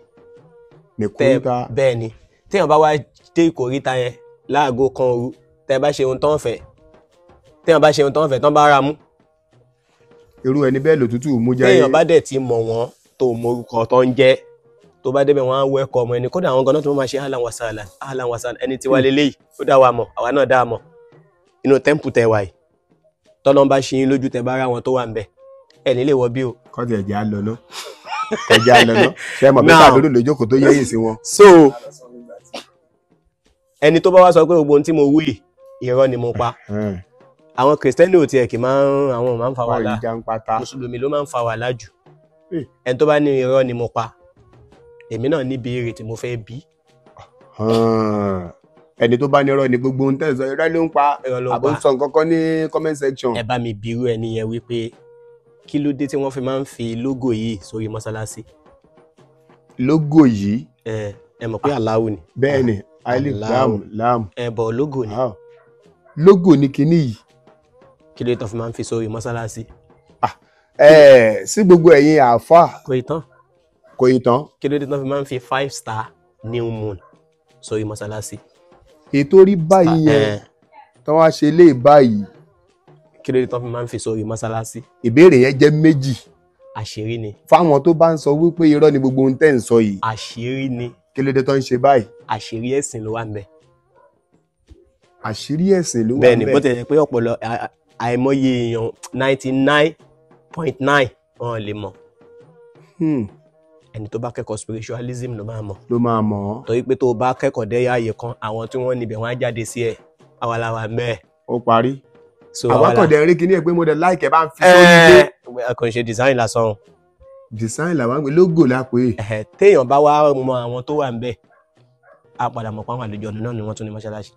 Ìkóríta. Bẹ́ẹ̀ni, téèyàn bá wá dé ìkóríta yẹn láago kan òru, tẹ́ bá ṣe ohun tán fẹ́, téèyàn bá ṣe ohun tán fẹ́ tán bá ra mú. Irú ẹni bẹ́ẹ̀ lòtútù mú jáde. Téèyàn bá dẹ̀ ti mọ̀ wọ́n tó morúkọ tó ń jẹ́, tó bá débẹ̀ wọ́n á wẹ́kọ̀ ọmọ ẹni. Kódà àwọn ganan tó máa ṣe ahlan wa sahlan, ahlan wa sahlan, ẹni tí wà lélẹ́yìí ó dá wa mọ̀, àwa náà dá a mọ̀. Inú tẹ́ǹpù tẹ wà yìí, tọ́lọ́ ń bá ṣe yín lójú tẹ bá rá wọn tó wà ń bẹ̀, ẹ ní lè wọ bí o. Kọ́tù ẹ̀jẹ̀ á lọ ná, ẹ̀jẹ̀ á lọ ná, ṣé mọ̀ pé tàbí lójókòó tó yẹ́yìn sí wọn. So ẹni tó bá wá sọ pé gbogbo ohun tí mo wí irọ́ ni mo pa, àwọn kìrìsìtẹ́nì ò tiẹ̀ kì máa ń, àwọn máa ń fa wàhálà, mùsùlùmí ló máa ń fa wàhálà jù. Ẹni tó bá ní irọ́ ni mo pa, èmi náà ní béèrè tí mo fẹ́ bí. Ẹni tó bá ní irọ́ ni gbogbo ohun tẹ́ sọ irọ́ ló ń pa, àbò ń sọ nǹkan kan ní comment section. Ẹ bá mi bi irú ẹni yẹn wípé kí ló dé tí wọ́n fi máa ń fi lógò yìí sórí mọ́sálásí. Lógò yìí. Ẹ mọ̀ pé Allahu ni. Bẹ́ẹ̀ ni, alif lam lam. Ẹ bọ̀ lógò ni. Lógò ni kinní yìí. Kí ló dé tó fi máa ń fi sórí mọ́sálásí? Sí gbogbo ẹ̀yin àáfàá. Kò ì tán. Kò ì tán. Kí ló dé tó fi máa ń fi 5-star new moon sórí mọ́sálásí? Ètò rí báyìí yẹn tó wá ṣe lé báyìí. Kí ló dé tó fi máa ń fi sórí mọ́sálásí? Ìbéèrè yẹn jẹ́ méjì. Àṣírí ni. Fáwọn tó bá ń sọ wípé irọ́ ni gbogbo ohun tẹ́ ń sọ yìí. Àṣírí ni. Kí ló dé tó ń ṣe báyìí? Àṣírí ẹ̀sìn ló wà ń bẹ̀. Àṣírí ẹ̀sìn ló wà ń bẹ̀. Bẹ́ẹ̀ni, bó ti jẹ́ pé ọ̀pọ̀lọ àìmọye èèyàn 99.9 wọn lè mọ̀. Ẹni tó bá kẹ́kọ̀ọ́ spiritualism ló máa mọ̀. Ló máa mọ̀. Torí pé tó o bá kẹ́kọ̀ọ́ dé ààyè kan, àwọn tí wọ́n níbẹ̀ wọ́n á jáde sí ẹ, àwa la wà mẹ́ẹ̀. Ó parí. Àwọn kan dẹ̀ rí kíní ẹ̀ pé mo dẹ̀ láìkẹ́ bá ń fi sórí ilé. Kò ń ṣe design lásán. Design làwọn ń pè logo la pè é. Téèyàn bá wá mọ àwọn tó wà ń bẹ̀, á padà mọ̀ pé àwọn àlùjọ̀nù náà ni wọ́n tún ní mọ́ṣáláṣí.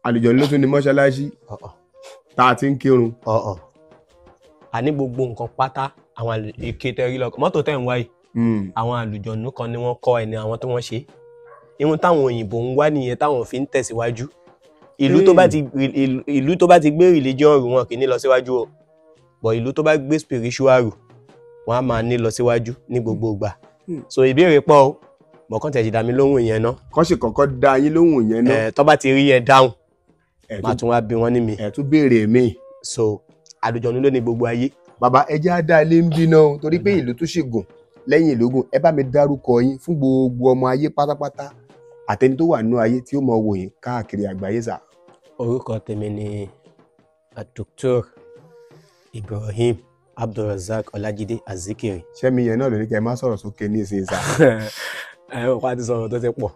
Àlùjọ̀nù ló tún ní mọ́ṣáláṣí. Tá a ti ń kírun. Àní gbogbo nǹkan pátá àwọn ike tẹ́ rí lọ́kọ̀ mọ́tò tẹ́ ń wá yìí. Àwọn àlùjọ̀nù kan ni wọ́n kọ́ ẹni àwọn tí wọ́n ṣe. Ihun táwọn òyìnbó ń wá nìyẹn táwọn fi ń tẹ̀síwájú. Ìlú tó bá ti gbé religion rù, wọn kì í ní lọ síwájú o, but ìlú tó bá gbé spiritual rù, wọn á máa ní lọ síwájú ní gbogbo ìgbà. So ìbéèrè pọ̀ o, mọ̀kàn tẹ̀ ṣì dá mi lóhùn yẹn ná. Kọ́ sì kọ́kọ́ dá yín lóhùn yẹn náà. Ẹ̀ tó bá ti rí yẹn dáhùn, ẹ̀ máa tún tún wá bí wọ́n ní mi. Ẹ̀ tún béèrè mi. So àlùjọ̀nù ló ní gbogbo ayé. Bàbá, ẹ jẹ́ á dá ilé ń bínú o, torí pé ìlú tó ṣì gùn lẹ́yìn ìlú gùn. Ẹ bá mi dárúkọ yín fún gbogbo ọmọ ayé pátápátá, àtẹni tó wà nínú ayé tí ó mọ wò yín káàkiri àgbáyé sà. Orúkọ tèmi ni Dr. Ibrahim Abdulrasaq Ọlájídé Azikiri. Sẹ́mi yẹn náà ló ní kẹ́ ẹ má sọ̀rọ̀ sókè ní ìsìn sà. Ẹ ò pa ti sọ̀rọ̀ tó ti pọ̀.